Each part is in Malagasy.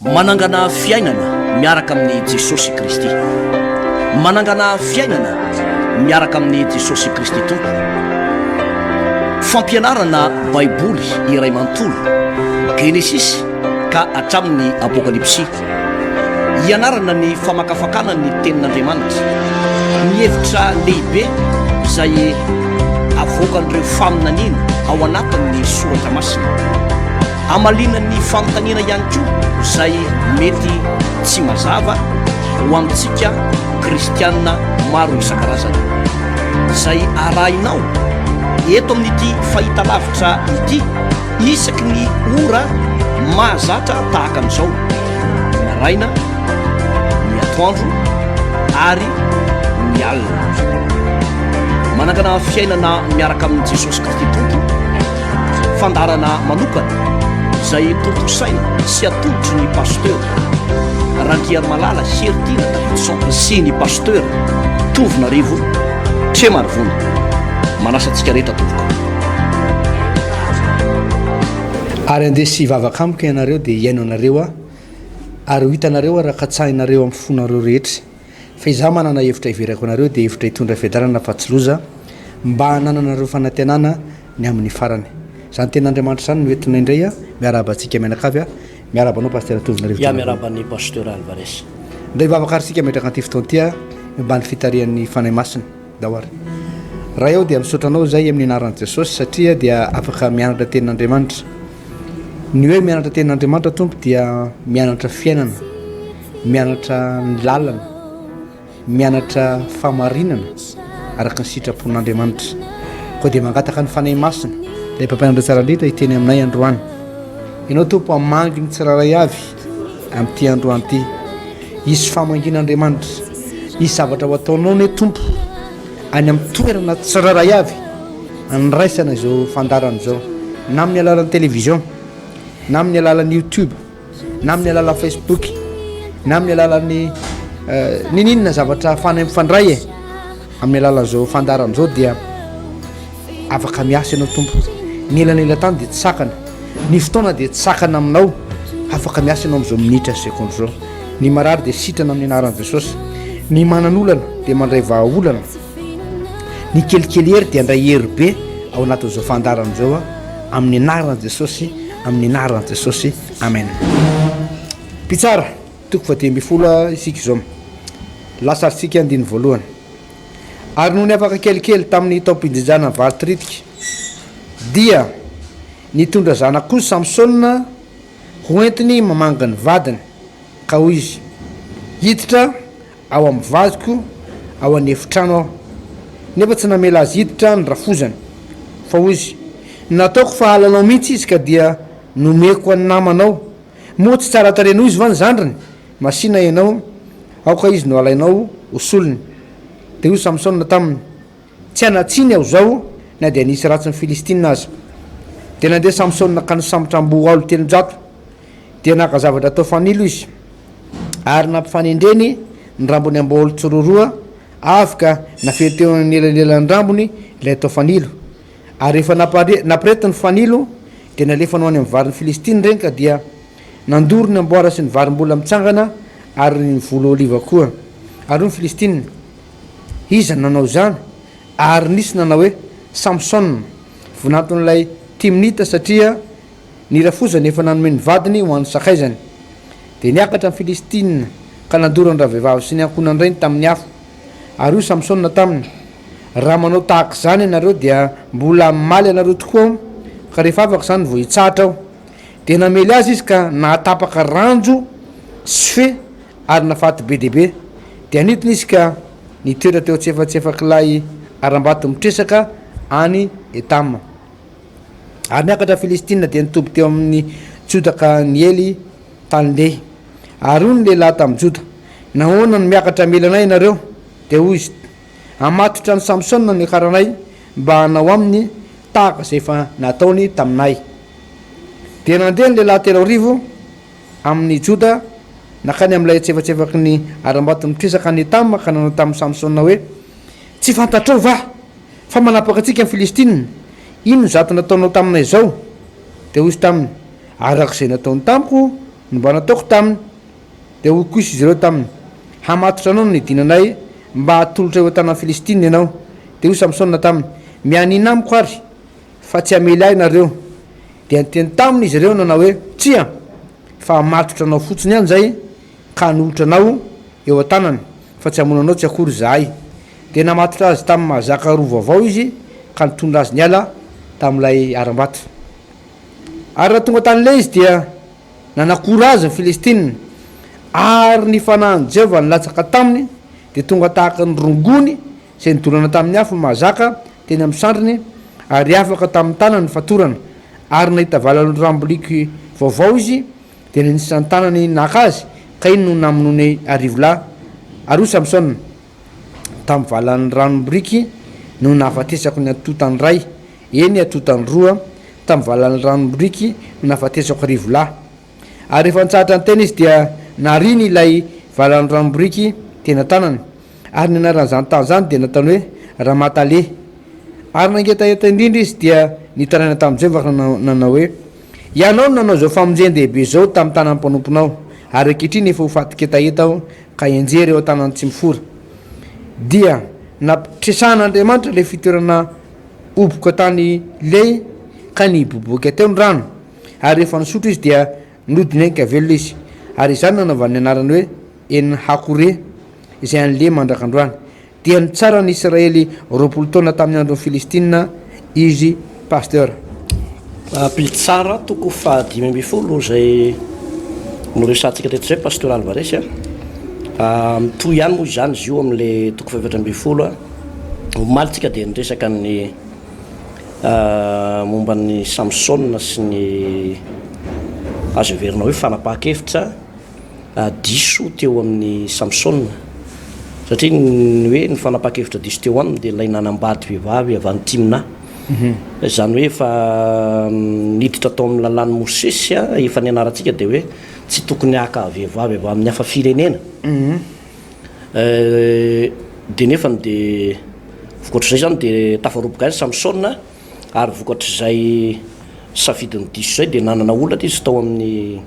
Manangana fiainana miaraka amin'i Jesosy Kristy. Manangana fiainana miaraka amin'i Jesosy Kristy Tompo. Fampianarana Baiboly iray manontolo, Genesisy ka hatramin'ny Apokalypsy. Hianarana ny famakafakana ny Tenin'Andriamanitra, ny hevitra lehibe izay avoakan'ireo faminaniana ao anatin'ny Soratra Masina. Hamaliana ny fanontaniana ihany koa izay mety tsy mazava ho amintsika kristiana maro isan-karazany. Izay arahinao eto amin'ity fahitalavitra ity isaky ny ora mahazatra tahaka an'izao, ny maraina, ny atoandro ary ny alina. Manangana fiainana miaraka amin'i Jesosy Kristy Tompo, fandaharana manokana izay tontosaina sy atolotry ny Pasteur Randriarimalala Heritiana Davidson sy ny Pasteur Tovonarivo Tremarivony. Manasa antsika rehetra tompoko. Ary andeha sy hivavaka amiko ianareo, dia hihaino anareo aho, ary ho hitanareo aho raha katsahinareo amin'ny fonareo rehetra. Fa izaho manana hevitra hiverako anareo, dia hevitra hitondra fiadanana fa tsy loza, mba hanananareo fanantenana ny amin'ny farany. Izany tenin'Andriamanitra izany no entina indray miarahaba antsika mianakavy. Miarahaba anao Pasitera Tovonarivo Ya miarahaba an'i Pasteur Alvarez. Indray hivavaka ary isika metraka an'ity fotoana ity eo ambany fitarihan'ny Fanahy Masina. Ndao ary. Ray aho dia misaotra anao izay amin'ny anaran'i Jesosy satria dia afaka mianatra tenin'Andriamanitra. Ny hoe mianatra tenin'Andriamanitra Tompo dia mianatra fiainana, mianatra ny lalana, mianatra fahamarinana araka ny sitrapon'Andriamanitra. Koa dia mangataka ny Fanahy Masina, ilay mpampianatra tsara indrindra hiteny aminay androany. Ianao Tompo hamangy ny tsirairay avy amin'ity androany ity. Hisy famangian'Andriamanitra. Hisy zavatra ho ataonao anie Tompo any amin'ny toerana tsirairay avy andraisana izao fandaharana izao, na amin'ny alalan'ny télévision, na amin'ny alalan'ny YouTube, na amin'ny alalan'ny Facebook, na amin'ny alalan'ny ninininona zavatra ahafahanay mifandray e. Amin'ny alalan'izao fandaharana izao dia afaka miasa ianao Tompo. Ny elanelan-tany dia tsy sakana. Ny fotoana dia tsy sakana aminao. Afaka miasa ianao amin'izao minitra sy segondra izao. Ny marary dia sitrana amin'ny anaran'i Jesosy. Ny manan'olana dia mandray vahaolana. Ny kelikely hery dia handray hery be ao anatin'izao fandaharana izao amin'ny anaran'i Jesosy, amin'ny anaran'i Jesosy. Amen. Mpitsara, toko faha 15 isika izao. Lasa ary tsika andininy voalohany. Ary nony afaka kelikely tamin'ny taom-pijinjana ny vary tiritika, dia nitondra zanak'osy Samsona ho entiny mamangy ny vadiny, ka hoy izy, Hiditra ao amin'ny vadiko ao an'efitrano aho. Nefa tsy namela azy hiditra ny rafozany, fa hoy izy, Nataoko fa halanao mihitsy izy ka dia nomeko an'ny namanao. Moa tsy tsara tarehy noho izy va ny zandriny? Masìna ianao, aoka izy no halainao ho solony. Dia hoy Samsona taminy, Tsy hanan-tsiny aho izao, na dia nisy ratsy ny Filistina aza. Dia nandeha Samsona ka nisambotra amboa aolo 300. Dia naka zavatra atao fanilo izy, ary nampifanendreny ny rambon'ny amboahaolo tsiroaroa avy ka nafehy teo anelanelan'ny rambony ilay atao fanilo. Ary rehefa nampireto ny fanilo, dia nalefany ho any amin'ny varin'ny Filistina ireny, ka dia nandoro ny amboara sy ny varimbola mitsangana ary ny voly oliva koa. Ary hoy ny Filistina, Iza no nanao izany? Ary nisy nanao hoe, Samsona, vinanton'ilay Timnita, satria ny rafozany efa nanome ny vadiny ho an'ny sakaizany. Dia niakatra ny Filistina ka nandoro an-dravehivavy sy ny ankohonan-drainy tamin'ny afo. Ary hoy Samsona taminy, Raha manao tahaka izany ianareo dia mbola hamaly anareo tokoa aho, ka rehefa afaka izany vao hitsahatra aho. Dia namely azy izy ka nahatapaka ranjo sy fe ary nafaty be dia be. Dia nidina izy ka nitoetra teo antsefatsefak'ilay harambato mitresaka any Etama. Ary niakatra Filistina dia nitoby teo amin'ny Joda ka niely tany Lehy. Ary hoy ny lehilahy tamin'i Joda, Nahoana no miakatra hamely anay ianareo? Dia hoy izy, Hamatotra an'i Samsona ny niakaranay mba hanao aminy tahaka izay efa nataony taminay. Dia nandeha ny lehilahy 3000 amin'ny Joda nankany amin'ilay antsefatsefaky ny harambato mitresaka any Etama ka nanao tamin'i Samsona hoe, Tsy fantatrao va fa manapaka antsika ny Filistina? Inona izato nataonao taminay izao? Dia hoy izy taminy, Araka izay nataony tamiko. no mba nataoko taminy? Dia hoy kosa izy ireo taminy, Hamatotra anao no nidinanay mba hatolotra eo an-tanan'ny Filistina ianao. Dia hoy Samsona taminy, Mianiana amiko àry fa tsy hamely ahy nareo. Dia niteny taminy izy ireo nanao hoe, Tsia, fa hamatotra anao fotsiny ihany izahay ka hanolotra anao eo an-tanany, fa tsy hamono anao tsy akory izahay. Dia namatotra azy tamin'ny mahazaka roa vaovao izy ka nitondra azy niala tamin'ilay harambato. Ary raha tonga tany Lehy izy dia nanakora azy ny Filistina, ary ny fanahin'i Jehovah nilatsaka taminy, dia tonga tahaka ny rongony izay nidorana tamin'ny afo ny mahazaka teny amin'ny sandriny, ary afaka tamin'ny tanany ny fatorana. Ary nahita valanoramboliky vaovao izy, dia nanisana ny tanany naka azy, ka iny no namonoany arivolahy. Ary hoy Samsona, Tamin'ny valanoranomboriky no nahafatesako ny antontany iray, eny, antontany roa, tamin'ny valanoranomboriky no nahafatesako arivolahy. Ary rehefa nitsahatra niteny izy dia nariany ilay valanoranomboriky teny an-tanany, ary ny anaran'izany tany izany dia nataony hoe Ramatalehy. Ary nangetaheta indrindra izy dia nitaraina tamin'i Jehovah ka nanao hoe, Ianao no nanao izao famonjen-dehibe izao tamin'ny tanan'ny mpanomponao, ary ankehitriny efa ho fatin-ketaheta aho ka hianjera eo an-tanan'ny tsy mifora. Dia nampitresahan'Andriamanitra ilay fitoerana hoboka tany Lehy, ka niboiboika teo ny rano. Ary rehefa nisotro izy dia nody niainga velona izy. Ary izany no nanaovany ny anarany hoe En-hakore, izay any Lehy mandrak'androany. Dia nitsara ny Israely 20 taona tamin'ny andron'ny Filistina izy Pasteur. Mpitsara toko faha-15 izay noresahantsika teto izay Pasteur Alvarez a. Mitohy ihany moa izany izy io amin'ilay toko faha-14. Omaly tsika dia niresaka ny momba an'i Samsona sy ny azo heverina hoe fanapahan-kevitra diso teo amin'i Samsona. Satria ny hoe ny fanapahan-kevitra diso teo aminy dia ilay nanambady vehivavy avy any Timna. Izany hoe efa niditra tao amin'ny lalàn'i Mosesy, efa nianarantsika dia hoe tsy tokony haka vehivavy avy amin'ny hafa firenena. Dia nefany dia vokatr'izay izany dia tafaroboka ihany Samsona ary vokatr'izay safidiny diso izay dia nanana olana izy tao amin'ny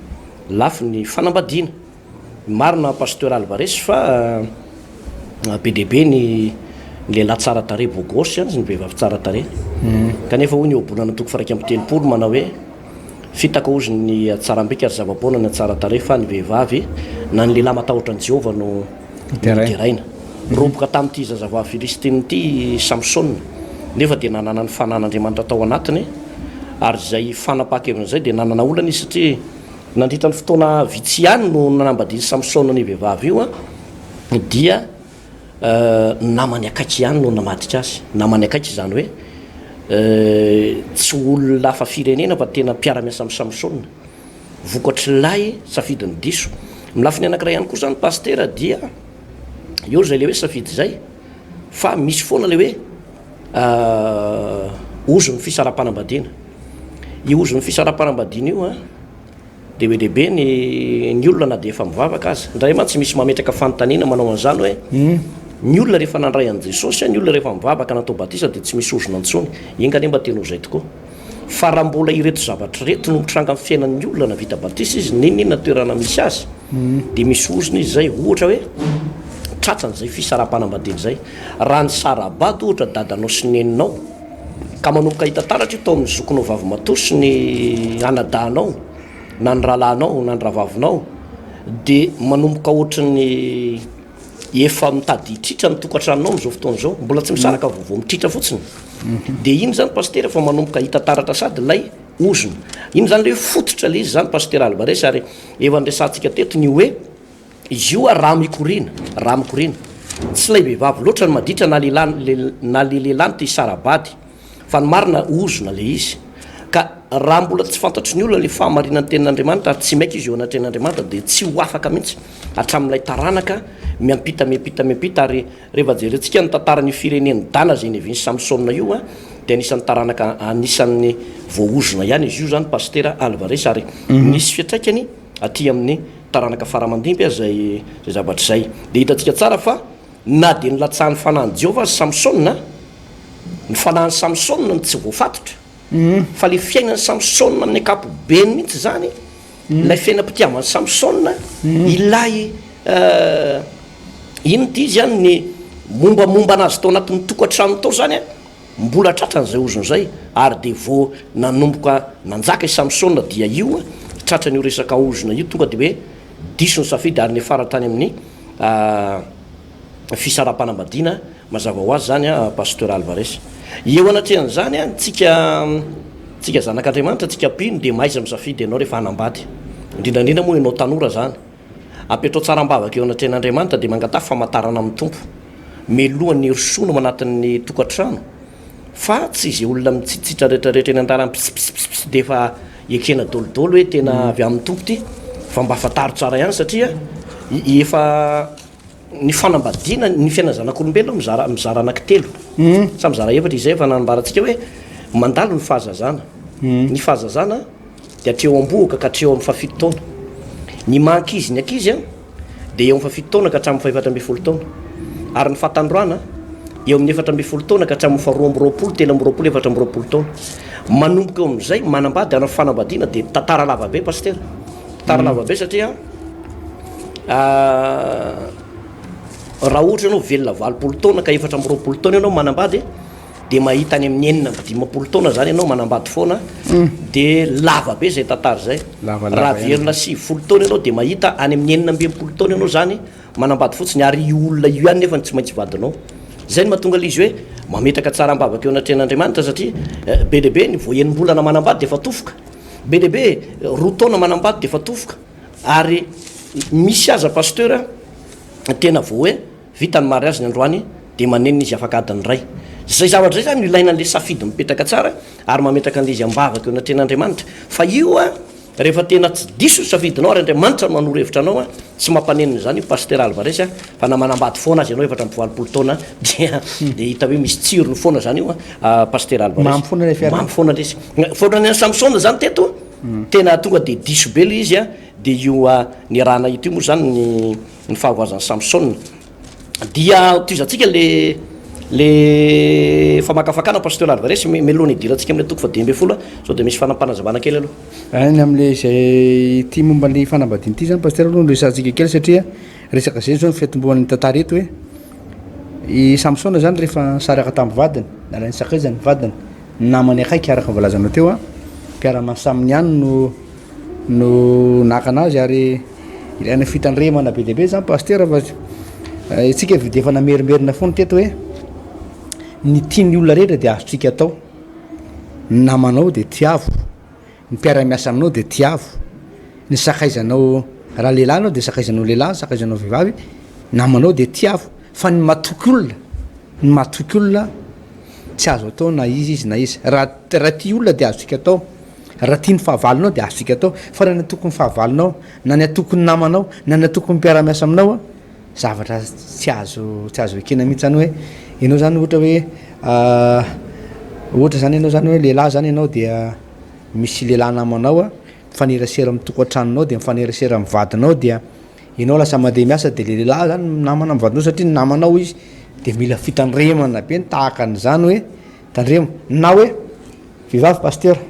lafiny fanambadiana. Marina Pasteur Alvarez fa be dia be ny lehilahy tsara tarehy beau gosse sy ny vehivavy tsara tarehy. Kanefa hoy ny ohabolana toko faha 31 manao hoe Fitaka hozy ny hatsaram-bika ary zava-poana ny hatsaran-tarehy fa ny vehivavy na ny lehilahy matahotra an'i Jehovah no deraina. Roboka tamin'ity zazavavy filistina ity i Samsona, nefa dia nanana ny fanan'Andriamanitra tao anatiny, ary izay fanapahan-keviny izay dia nanana olana izy satria nandritra ny fotoana vitsy ihany no nanambadian'i Samsona an'io vehivavy io dia Namany akaiky ihany no namadika azy. Namany akaiky izany hoe tsy olona hafa firenena fa tena mpiara-miasa amin'i Samsona. Vokatr'ilay safidiny diso. Amin'ny lafiny anankiray ihany koa izany Pasitera dia eo izay ilay hoe safidy izay fa misy foana ilay hoe ozon'ny fisaraham-panambadiana. Io ozon'ny fisaraham-panambadiana io an, Dia be dia be ny ny olona na dia efa mivavaka aza. Indraindray mantsy misy mametraka fanontaniana manao an'izany hoe, ny olona rehefa nandray an'i Jesosy, ny olona rehefa mivavaka natao batisa dia tsy misy ozona intsony. Enga anie mba tena ho izay tokoa. Fa raha mbola ireto zavatra ireto no mitranga amin'ny fiainan'ny olona na vita batisa izy, n'inon'inona toerana misy azy, dia misy ozona izy izay. Ohatra hoe, tratran'izay fisaraham-panambadiana izay. Raha nisara-bady ohatra dadanao sy neninao, Ka manomboka hita taratra io tao amin'ny zokinao vavimatoa sy ny anadahinao na ny rahalahinao na ny rahavavinao dia manomboka ohatran'ny efa mitady hitritra ny tokantranonao amin'izao fotoana izao. Mbola tsy misaraka vao vao mitritra fotsiny. Dia iny izany pasitera efa manomboka hita taratra sady ilay ozona. Iny izany ilay hoe fototra ilay izy izany pasitera Alvarez ary efa niresahantsika teto ny hoe Izy io ary rà mikoriana, rà mikoriana. Tsy ilay vehivavy loatra no maditra na lehilahy na le lehilahy no te hisara-bady fa ny marina ozona le izy. Ka raha mbola tsy fantatry ny olona le fahamarinan'ny tenin'Andriamanitra ary tsy maika izy eo anatrehan'Andriamanitra dia tsy ho afaka mihitsy hatramin'ilay taranaka miampita miampita miampita ary rehefa jerentsika ny tantaran'io firenen'i Dana izay niavian'i Samsona io dia anisan'ny taranaka anisan'ny voaozona ihany izy io zany Pasitera Alvarez ary nisy fiantraikany aty amin'ny taranaka fara aman-dimby aza izay izay zavatra izay. Dia hitantsika tsara fa na dia nilatsahan'ny fanahin'i Jehovah aza Samsona, ny fanahin'i Samsona no tsy voafatotra, fa ilay fiainan'i Samsona amin'ny ankapobeny mihitsy izany. Ilay fiainam-pitiavan'i Samsona, ilay inona ity izy an, ny mombamomba anazy tao anatin'ny tokantrano tao zany an, mbola tratran'izay ozona izay, ary dia vao nanomboka nanjaka i Samsona dia io tratran'io resaka ozona io, tonga dia hoe diso ny safidy ary niafara tany amin'ny fisaraham-panambadiana Mazava ho azy izany an, Pasteur Alvarez. Eo anatrehan'izany an, tsika tsika zanak'Andriamanitra, tsika mpino dia mahaiza misafidy ianao rehefa hanambady. Indrindra indrindra moa ianao tanora izany. Apetrao tsara am-bavaka eo anatrehan'Andriamanitra dia mangataha famantarana amin'ny Tompo. Melohan'ny hirosoana ao anatin'ny tokantrano fa tsy izay olona mitsitsitra rehetra rehetra eny an-dalana pss dia efa ekena daholo hoe tena avy amin'ny Tompo ity fa mba fantaro tsara ihany satria efa Ny fanambadiana, ny fiainan'ny zanak'olombelona mizara mizara anankitelo, sa mizara efatra izay efa nanambarantsika hoe mandalo ny fahazazana. Ny fahazazana dia hatreo am-bohoka ka hatreo amin'ny fahafito taona. Ny maha ankizy ny ankizy dia eo amin'ny fahafito taona ka hatramin'ny fahefatra ambin'ny folo taona. Ary ny fahatandroana eo amin'ny 14 taona ka hatramin'ny faha 22, 23, 24 taona. Manomboka eo amin'izay manambady ary ny fanambadiana dia tantara lava be pasitera. Tantara lava be satria Raha ohatra ianao velona 80 taona ka 24 taona ianao manambady dia mahita any amin'ny 56 taona zany ianao manambady foana dia lava be zay tantara zay. Raha velona 90 taona ianao dia mahita any amin'ny 66 taona ianao zany manambady fotsiny ary io olona io ihany nefa no tsy maintsy vadinao. Zay no mahatonga ilay izy hoe mametraka tsara am-bavaka eo anatrehan'Andriamanitra satria be dia be ny vao enim-bolana manambady dia efa tofoka. Be dia be 2 taona manambady dia efa tofoka. Ary misy aza pasteur tena vao hoe vita ny mariage ny androany dia manenina izy afaka adiny iray. Zay zavatra zay zany no ilaina an'le safidy mipetraka tsara ary mametraka an'le izy am-bavaka eo anatrehan'Andriamanitra. Fa io a rehefa tena tsy diso ny safidinao ary Andriamanitra no manoro hevitra anao a, tsy mampanenina izany io Pasitera Alvarez a, fa na manambady foana aza ianao 84 taona dia dia hita hoe misy tsirony foana zany io a Pasitera Alvarez. Mamy foana ilay fiarahana. Mamy foana ilay izy. Fa ohatran'ny an'i Samsona zany teto. Tena tonga dia diso be ilay izy a, dia io niarahana ito io moa zany ny ny fahavoazan'i Samsona. Dia tohizantsika le le famakafakana Pasteur Alvarez mialoha ny hidirantsika amin'ilay toko faha 15 a, sao dia misy fanampanazavana kely aloha. Any amin'ilay izay ity momba ny fanambadiana ity zany Pasteur aloha no resahantsika kely satria resaka izay zao ny fiatombohan'ny tantara eto hoe i Samsona zany rehefa nisaraka tamin'ny vadiny, nalainy sakaiza ny vadiny, Ny namany akaiky araka ny voalazanao teo an, mpiara-miasa aminy ihany no no naka anazy ary ilaina fitandremana be dia be zany pasitera fa isika dia efa namerimberina foana teto hoe ny tian'ny olona rehetra dia azontsika atao, ny namanao dia tiavo. Ny mpiara-miasa aminao dia tiavo. Ny sakaizanao, raha lehilahy ianao dia sakaizanao lehilahy, sakaizanao vehivavy, namanao dia tiavo. Fa ny matoky olona, ny matoky olona tsy azo atao na iza izy na iza. Raha raha tia olona dia azontsika atao, raha tia ny fahavalonao dia azontsika atao, fa raha ny atokon'ny fahavalonao, na ny atokon'ny namanao, na ny atokon'ny mpiara-miasa aminao an, zavatra tsy azo tsy azo ekena mihitsy zany hoe ianao zany ohatra hoe ohatra zany ianao zany hoe lehilahy zany ianao dia misy lehilahy namanao a mifanerasera amin'ny tokantranonao dia mifanerasera amin'ny vadinao dia ianao lasa mandeha miasa de le lehilahy zany minamana amin'ny vadinao satria namanao izy de mila fitandremana be ny tahaka an'izany hoe tandremo na hoe vehivavy pasitera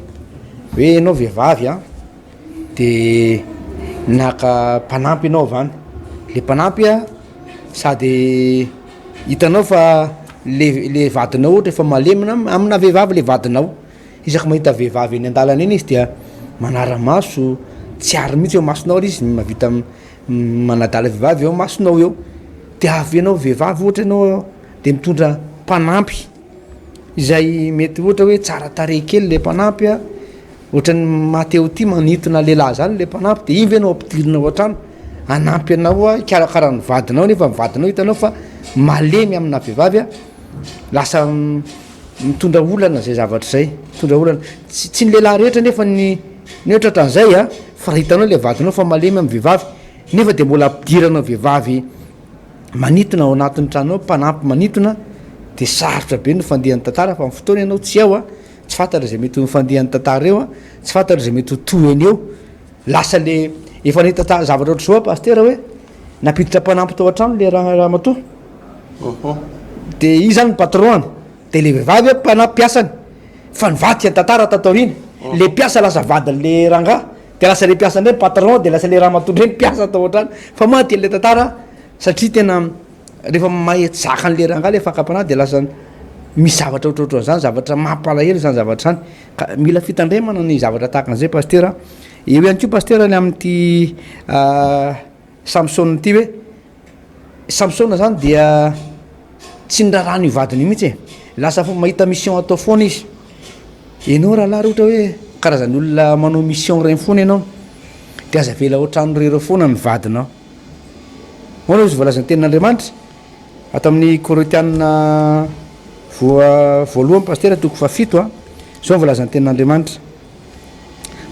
hoe ianao vehivavy a de naka mpanampy ianao avy any, le mpanampy a sady hitanao fa le le vadinao ohatra efa malemy na amina vehivavy le vadinao, isaky mahita vehivavy eny an-dalana eny izy dia manara-maso, tsy ary mihitsy eo imasonao ary izy mahavita manadala vehivavy eo imasonao eo, de avy ianao vehivavy ohatra ianao de mitondra mpanampy izay mety ohatra hoe tsara tarehy kely le mpanampy a. Ohatran'ny maha te ho tia manintona lehilahy zany le mpanampy de iny ve no ampidirina ao an-trano hanampy anao hikarakara ny vadinao nefa ny vadinao hitanao fa malemy amina vehivavy a, lasa mitondra olana zay zavatra zay, mitondra olana, tsy tsy ny lehilahy rehetra nefa ny ny hoe tratran'izay a, fa raha hitanao le vadinao fa malemy amin'ny vehivavy nefa de mbola ampidiranao vehivavy manintona ao anatin'ny trano ao, mpanampy manintona de sarotra be ny fandehan'ny tantara fa ny fotoana ianao tsy ao a. Tsy fantatra izay mety ho fandehan'ny tantara eo an, tsy fantatra izay mety ho tohiny eo. Lasa le efa nahita ta- zavatra ohatr'izao aho pasitera hoe nampiditra mpanampy tao an-trano le ra- ramatoa. De izy zany ny patron-ny, de le vehivavy an mpanampy mpiasany. Fa nivadika ny tantara tato aoriana. Le mpiasa lasa vadin'le rangahy. De lasa le mpiasa ndray patron de lasa le ramatoa ndray mpiasa tao an-trano. Fa maty an'le tantara satria tena rehefa mahay zaka an'le rangahy le fakam-panahy de lasa misy zavatra ohatrohatran'izany, zavatra mampalahelo zany zavatra zany. Ka mila fitandremana ny zavatra tahaka an'izay pasitera. Eo ihany koa pasitera ny amin'ity Samsona ity hoe Samsona zany dia tsy niraharaha an'io vadiny io mihitsy e. Lasa mahita mission atao foana izy. Ianao rahalahy raha ohatra hoe karazan'ny olona manao mission ireny foana ianao de aza avela ao an-trano irery foana ny vadinao. Ahoana hozy voalazan'ny tenin'Andriamanitra ato amin'ny Korintiana voa voalohany pasitera toko fahafito a. Izao ny voalazan'ny tenin'Andriamanitra.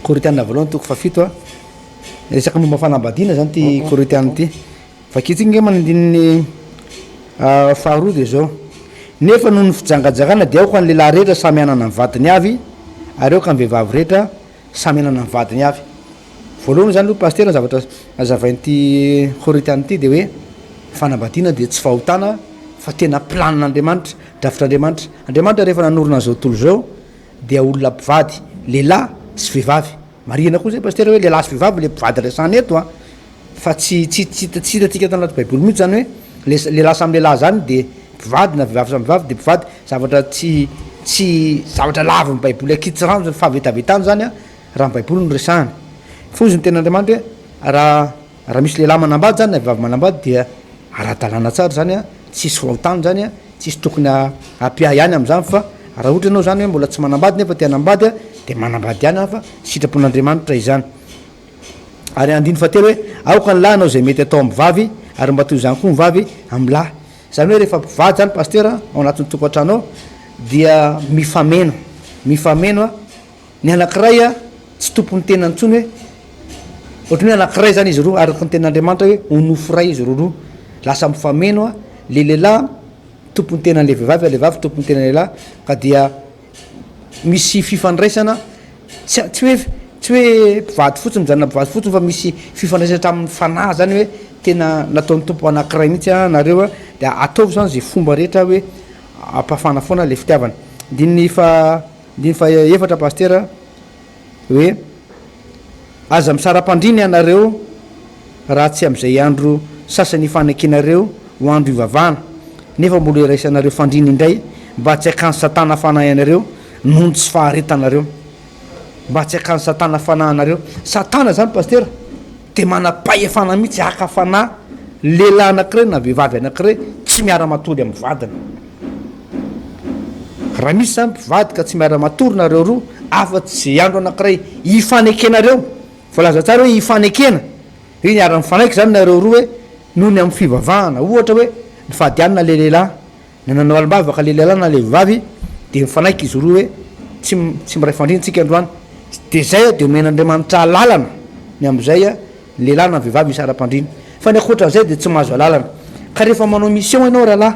Korintiana voalohany toko fahafito a. Resaka momba fanambadiana zany ty Korintiana ty. Vakintsika angamba ny andininy faharoa dia izao, Nefa noho ny fijangajangana dia aoka ny lehilahy rehetra samy hanana ny vadiny avy, ary aoka ny vehivavy rehetra samy hanana ny vadiny avy. Voalohany izany aloha Pasitera ny zavatra hazavain'ity Korintiana ity dia hoe fanambadiana dia tsy fahotana fa tena planin'Andriamanitra, drafitr'Andriamanitra. Andriamanitra rehefa nanorina an'izao tontolo izao dia olona mpivady, lehilahy sy vehivavy. Marihina koa zay Pasitera hoe lehilahy sy vehivavy le mpivady resahana eto an, fa tsy tsy tsy tsy hitantsika ato anaty baiboly mihitsy zany hoe le lehilahy samy lehilahy zany de mpivady na vehivavy samy vehivavy de mpivady, zavatra tsy tsy zavatra lavin'ny baiboly ankitsirano zany fahavetavetana zany an raha ny baiboly no resahana. Fa hozy ny tenin'Andriamanitra hoe raha raha misy lehilahy manambady zany na vehivavy manambady dia ara-dalàna tsara zany an, tsisy fahotana zany an, Tsisy tokony hampiahy ihany amin'izany fa raha ohatra ianao izany hoe mbola tsy manambady nefa te hanambady dia manambady ihany an fa sitrapon'Andriamanitra izany. Ary andininy fahatelo hoe aoka ny lahy hanao izay mety atao amin'ny vavy ary mba toy izany koa ny vavy amin'ny lahy. Izany hoe rehefa mpivady izany pasitera ao anatin'ny tokantrano ao dia mifameno, mifameno an. Ny anankiray tsy tompon'ny tenany intsony hoe ohatran'ny hoe anankiray zany izy roa araka ny tenin'Andriamanitra hoe ho nofo iray izy roroa. Lasa mifameno le lehilahy tompon'ny tenan'le vehivavy, le vehivavy tompon'ny tenan'ny lehilahy ka dia misy fifandraisana tsy tsy hoe tsy hoe mpivady fotsiny mijanona mpivady fotsiny fa misy fifandraisana hatramin'ny fanahy zany hoe tena nataon'ny Tompo anankiray mihitsy nareo dia ataovy zany zay fomba rehetra hoe ampafana foana le fitiavana. Andininy faha Andininy fahaefatra Pasitera hoe, Aza misara-pandriana ianareo raha tsy amin'izay andro sasany ifanekenareo ho andro ivavahana, nefa mbola iraisanareo fandriana indray, mba tsy hakan'i Satana fanahy anareo noho ny tsy faharetanareo. Mba tsy hakan'i Satana fanahy anareo. Satana izany Pasitera dia manam-pahefana mihitsy haka fanahy lehilahy anankiray na vehivavy anankiray tsy miara-matory amin'ny vadiny. Raha misy zany mpivady ka tsy miara-matory nareo roa afa-tsy ze andro anakiray ifanekenareo, voalaza tsara hoe ifanekena, hoe niara-nifanaiky zany nareo roa hoe noho ny amin'ny fivavahana, ohatra hoe nifady hanina le lehilahy, na nanao alim-bavaka le lehilahy na le vehivavy de nifanaiky izy roa hoe tsy tsy miray fandriana tsika androany, de zay de omen'Andriamanitra alalana ny amin'izay ny lehilahy na ny vehivavy hisara-pandriana, fa ny ankoatran'izay de tsy mahazo alalana, ka rehefa manao mission ianao rahalahy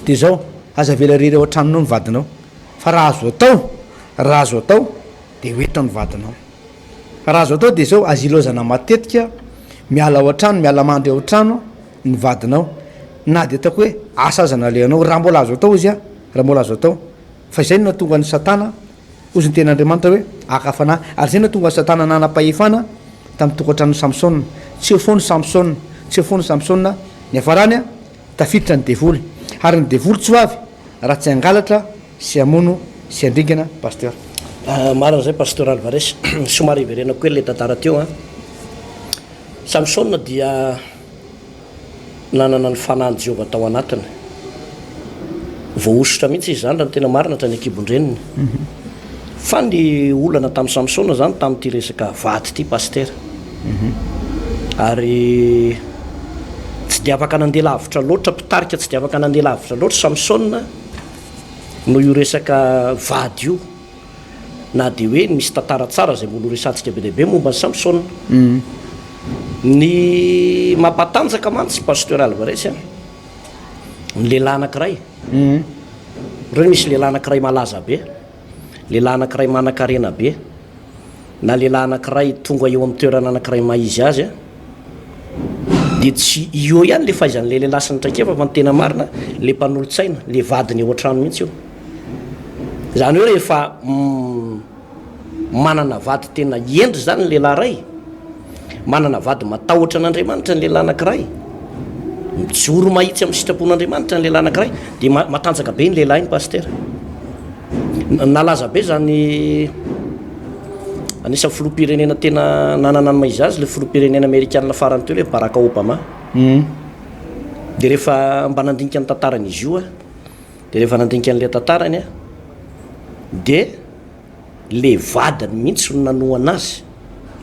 de zao, aza avela irery ao an-tranonao ny vadinao, fa raha azo atao, raha azo atao de ho eto ny vadinao, fa raha azo atao de zao, aza ilaozana matetika miala ao an-trano, miala mandry ao an-trano ny vadinao, na de ataoko hoe asa aza nalehanao, raha mbola azo atao izy an, raha mbola azo atao, fa izay no nahatonga an'i satana Hozy ny tenin'Andriamanitra hoe, Haka fanahy. Ary izay no nahatonga an'i Satana nanam-pahefana tamin'ny tokantranon'i Samsona. Tsy eo foana i Samsona. Tsy eo foana i Samsona. Niafarany, tafiditra ny devoly. Ary ny devoly tsy ho avy raha tsy hangalatra sy hamono sy handringana, Pasteur. Marina izay Pasteur Alvarez. Somary hiverenako kely ilay tantara teo an. Samsona dia. Nanana ny fanahin'i Jehovah tao anatiny. Voahosotra mihitsy izy izany, raha ny tena marina, hatrany an-kibon-dreniny. Fa ny olana tamin'i Samsona izany tamin'ity resaka vady ity, Pasitera. Ary tsy dia afaka nandeha lavitra loatra, mpitarika tsy dia afaka nandeha lavitra loatra Samsona noho io resaka vady io. Na dia hoe misy tantara tsara izay mbola horesahantsika be dia be momba an'i Samsona. Ny mampatanjaka mantsy Pasteur Alvarez a, ny lehilahy anankiray, ohatra hoe misy lehilahy anankiray malaza be, lehilahy anankiray manankarena be, na lehilahy anankiray tonga eo amin'ny toerana anankiray maha izy azy a, dia tsy eo ihany le fahaizan'le lehilahy sy ny traikefa fa ny tena marina le mpanolotsaina, le vadiny eo an-trano mihitsy io. Izany hoe rehefa. Manana vady tena hendry izany ny lehilahy iray, manana vady matahotra an'Andriamanitra ny lehilahy anankiray, mijoro mahitsy amin'ny sitrapon'Andriamanitra ny lehilahy anankiray, dia matanjaka be ny lehilahy iny Pasitera. Nalaza be izany anisan'ny filoham-pirenena tena nanana ny maha izy azy ilay filoham-pirenena amerikana farany teo ilay Barack Obama. Dia rehefa mba nandinika ny tantaran'izy io aho, dia rehefa nandinika an'ilay tantarany aho, dia le vadiny mihitsy no nanohana azy.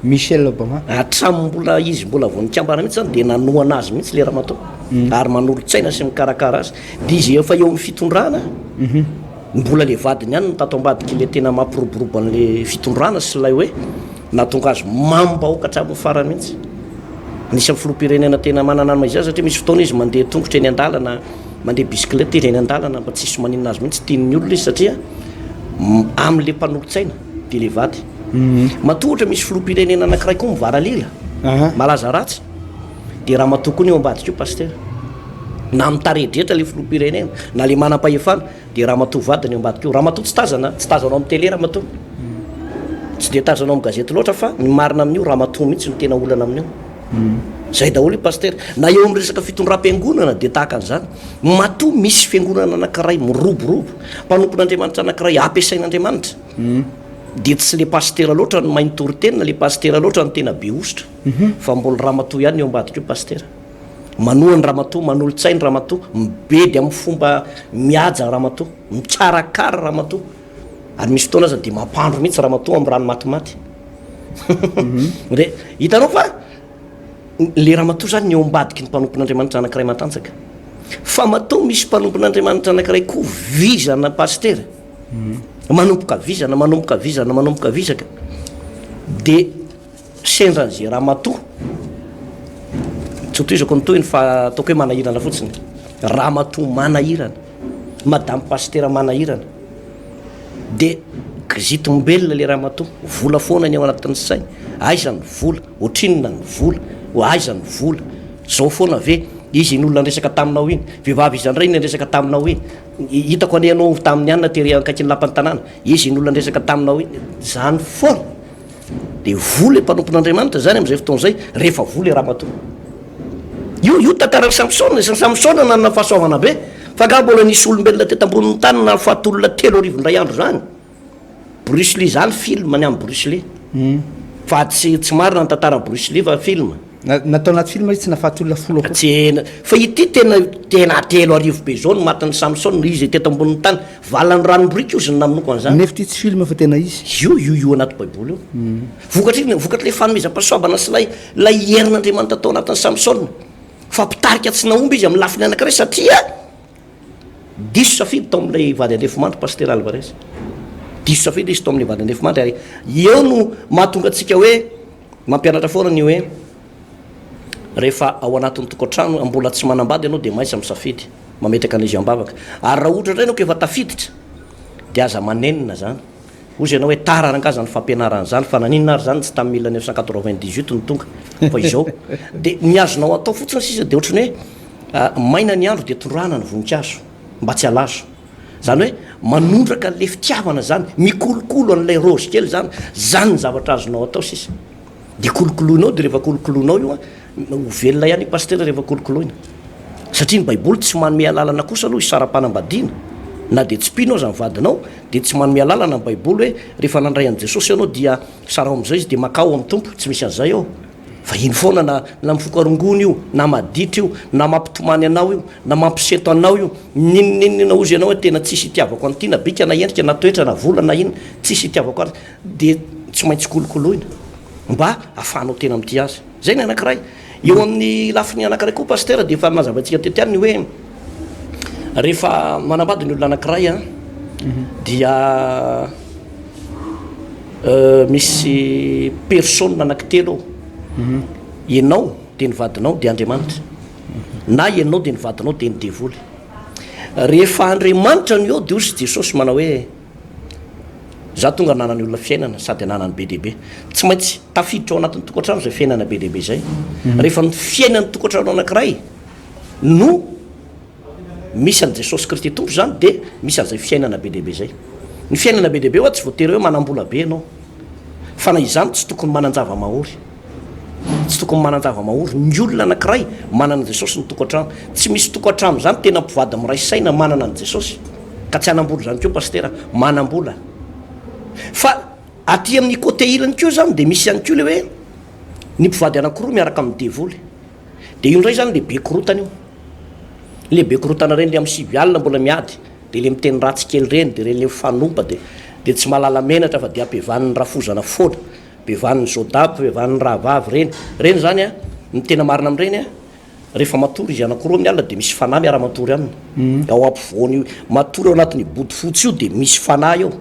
Michelle Obama. Hatramin'ny mbola izy mbola vao nikambana mihitsy zany dia nanohana azy mihitsy le ramatoa ary manolo-tsaina sy mikarakara azy. Dia izy efa eo amin'ny fitondrana, mbola le vadiny ihany no tato ambadik'ilay tena mampiroborobo an'le fitondrana sy ilay hoe nahatonga azy mamim-bahoaka hatramin'ny farany mihitsy. Anisan'ny filoham-pirenena tena manana ny maha izy azy satria misy fotoana izy mandeha tongotra eny an-dalana, mandeha bisikileta izy eny an-dalana mba tsisy maninona azy mihitsy, tian'ny olona izy satria amin'le mpanolotsaina dia le vady. Matoa ohatra misy filoham-pirenena anankiray koa mivaralila, malaza ratsy, dia ramatoa koa ny eo ambadika io pasitera. Na mitaredretra le filoham-pirenena, na le manam-pahefana, dia ramatoa vadiny eo ambadika io. Ramatoa tsy tazana, tsy tazanao amin'ny télé ramatoa. Tsy dia tazanao amin'ny gazety loatra fa ny marina amin'io ramatoa mihitsy no tena olana amin'io. Zay daholo io pasitera. Na eo amin'ny resaka fitondram-piangonana dia tahaka an'izany. Matoa misy fiangonana anankiray miroborobo, mpanompon'Andriamanitra anankiray ampiasain'Andriamanitra, dia tsy le pasitera loatra no mahay mitory teny na le pasitera loatra no tena be hosotra, fa mbola ramatoa ihany eo ambadika io pasitera. Manohana ramatoa, manolo-tsaina ramatoa, mibedy amin'ny fomba mihaja ramatoa, mikarakara ramatoa, ary misy fotoana aza dia mampandro mihitsy ramatoa amin'ny rano matimaty. Re, hitanao fa le ramatoa zany ny eo ambadiky ny mpanompon'Andriamanitra anankiray matanjaka. Fa matoa misy mpanompon'Andriamanitra anankiray koa vizana pasitera, manomboka vizana, manomboka vizana, manomboka vizaka, de sendra an'izay ramatoa, tsy hotohizako ny tohiny fa ataoko hoe manahirana fotsiny, ramatoa manahirana, madame pasitera manahirana, de kizitim-belona le ramatoa, vola foana ny ao anatin'ny sainy, aiza ny vola, ohatrinona ny vola, aiza ny vola, zao foana ve, iza iny olona niresaka taminao iny, vehivavy iza indray iny niresaka taminao iny, hitako anie ianao tamin'ny anona tery akaikin'ny lapan'ny tanàna, iza iny olona niresaka taminao iny, zany foana. Dia voa ilay mpanompon'Andriamanitra izany amin'izay fotoana izay, rehefa voa ilay ramatoa. Io, io tantaran'i Samsona, i Samsona nanana fahasoavana be, fa angaha mbola nisy olombelona teto ambonin'ny tany nahafaty olona 3000 indray andro izany? Bruce Lee izany film ny amin'i Bruce Lee. Fa tsy, tsy marina ny tantaran'i Bruce Lee fa film. Natao anaty film izy tsy nahafaty olona folo akory. Tsy, fa ity tena, tena 3000 be izao no matin'i Samsona, izy teto ambonin'ny tany. Valan'ny ranom-boriky ozy ny namonoako an'izany. Nefa ity tsy film fa tena izy. Io, io, io anaty baiboly io. Vokatry inona? Vokatr'ilay fanomezam-pahasoavana sy ilay, ilay herin'Andriamanitra tao anatin'i Samsona. Fa mpitarika tsy nahomby izy amin'ny lafiny anankiray satria diso safidy tao amin'ilay vady andefimandry Pasitera Alvarez. Diso safidy izy tao amin'ilay vady andefimandry ary eo no mahatonga antsika hoe mampianatra foana ny hoe rehefa ao anatin'ny tokantrano mbola tsy manambady ianao dia mahaiza misafidy. Mametraka an'izy am-bavaka. Ary raha ohatra indray ianao ka efa tafiditra dia aza manenina izany. Hozy ianao hoe tara rangaha izany fampianarana izany fa naninona ary izany tsy tamin'ny 1998 no tonga fa izao. Dia ny azonao atao fotsiny sisa dia ohatran'ny hoe maina ny andro dia tondrahana ny voninkazo mba tsy halazo. Izany hoe manondraka an'ilay fitiavana izany, mikolokolo an'ilay raozy kely izany, izany ny zavatra azonao atao sisa. Dia kolokoloinao dia rehefa kolokoloinao io an, Ho velona ihany i Pasitera rehefa kolokoloina. Satria ny baiboly tsy manome alalana kosa aloha hisara-panambadiana. Na dia tsy mpino aza ny vadinao dia tsy manome alalana ny baiboly hoe rehefa nandray an'i Jesosy ianao dia saraho amin'izay izy dia makao amin'ny Tompo. Tsy misy an'izay ao. Fa iny foana na na mifoka rongony io, na maditra io, na mampitomany anao io, na mampisento anao io, n'inon'inona hozy ianao hoe tena tsisy itiavako an'ity na bika na endrika na toetra na vola na inona, tsisy itiavako azy dia tsy maintsy kolokoloina mba ahafahanao tena mitia azy. Zay ny anankiray. Eo amin'ny lafiny anankiray koa Pasitera dia efa nazavaintsika teto ihany ny hoe rehefa manambady ny olona anankiray an, dia misy personne anankitelo ao. Ianao dia ny vadinao dia Andriamanitra. Na ianao dia ny vadinao dia ny devoly. Rehefa Andriamanitra no eo dia hoy Jesosy manao hoe Za tonga ananan'ny olona fiainana sady ananany be dia be. Tsy maintsy tafiditra ao anatin'ny tokantrano izay fiainana be dia be izay. Rehefa ny fiainan'ny tokantrano anankiray no misy an'i Jesosy Kristy Tompo izany dia misy an'izay fiainana be dia be izay. Ny fiainana be dia be hoa tsy voatery hoe manam-bola be ianao. Fa na izany tsy tokony manan-java-mahory. Tsy tokony manan-java-mahory. Ny olona anankiray manana an'i Jesosy ny tokantrano. Tsy misy tokantrano izany tena mpivady miray saina manana an'i Jesosy. Ka tsy hanam-bola izany koa Pasitera. Manam-bola. Fa aty amin'ny côté ilany koa izany dia misy ihany koa ilay hoe ny mpivady anankiroa miaraka amin'ny devoly. Dia io indray izany ilay be korotana io. Ilay be korotana ireny ilay amin'ny sivy alina mbola miady. Dia ilay miteny ratsy kely ireny, dia ireny ilay mifanompa dia dia tsy mahalala menatra fa dia ampihavaniny rafozana foana. Ampihavaniny zodab, ampihavaniny rahavavy ireny. Ireny izany an, ny tena marina amin'ireny an, rehefa matory izy anankiroa amin'ny alina dia misy fanahy miara-matory aminy. Ao ampovoany io, matory ao anatin'io bodofotsy io dia misy fanahy eo.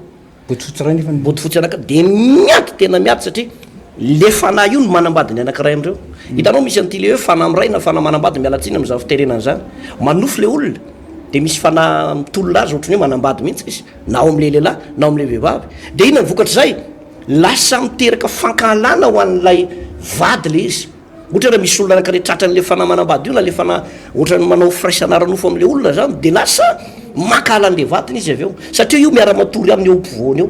Bodofotsy iray nefa ny. Bodofotsy anankiray, dia miady, tena miady satria le fanahy io no manambady ny anankiray amin'ireo. Hitanao misy an'ity le hoe fanahy miray na fanahy manambady, miala tsiny amin'izany fitenenana izany. Manofy le olona dia misy fanahy mitolona azy ohatran'ny hoe manambady mihitsy izy, na ao amin'ilay lehilahy na ao amin'ilay vehivavy. Dia inona ny vokatr'izay? Lasa miteraka fankahalana ho an'ilay vady le izy. Ohatra raha misy olona anankiray tratran'ilay fanahy manambady io na ilay fanahy ohatran'ny manao firaisana ara-nofo amin'ilay olona zany dia lasa mankahala an'ilay vadiny izy avy eo satria io miara-matory aminy eo ampovoany eo.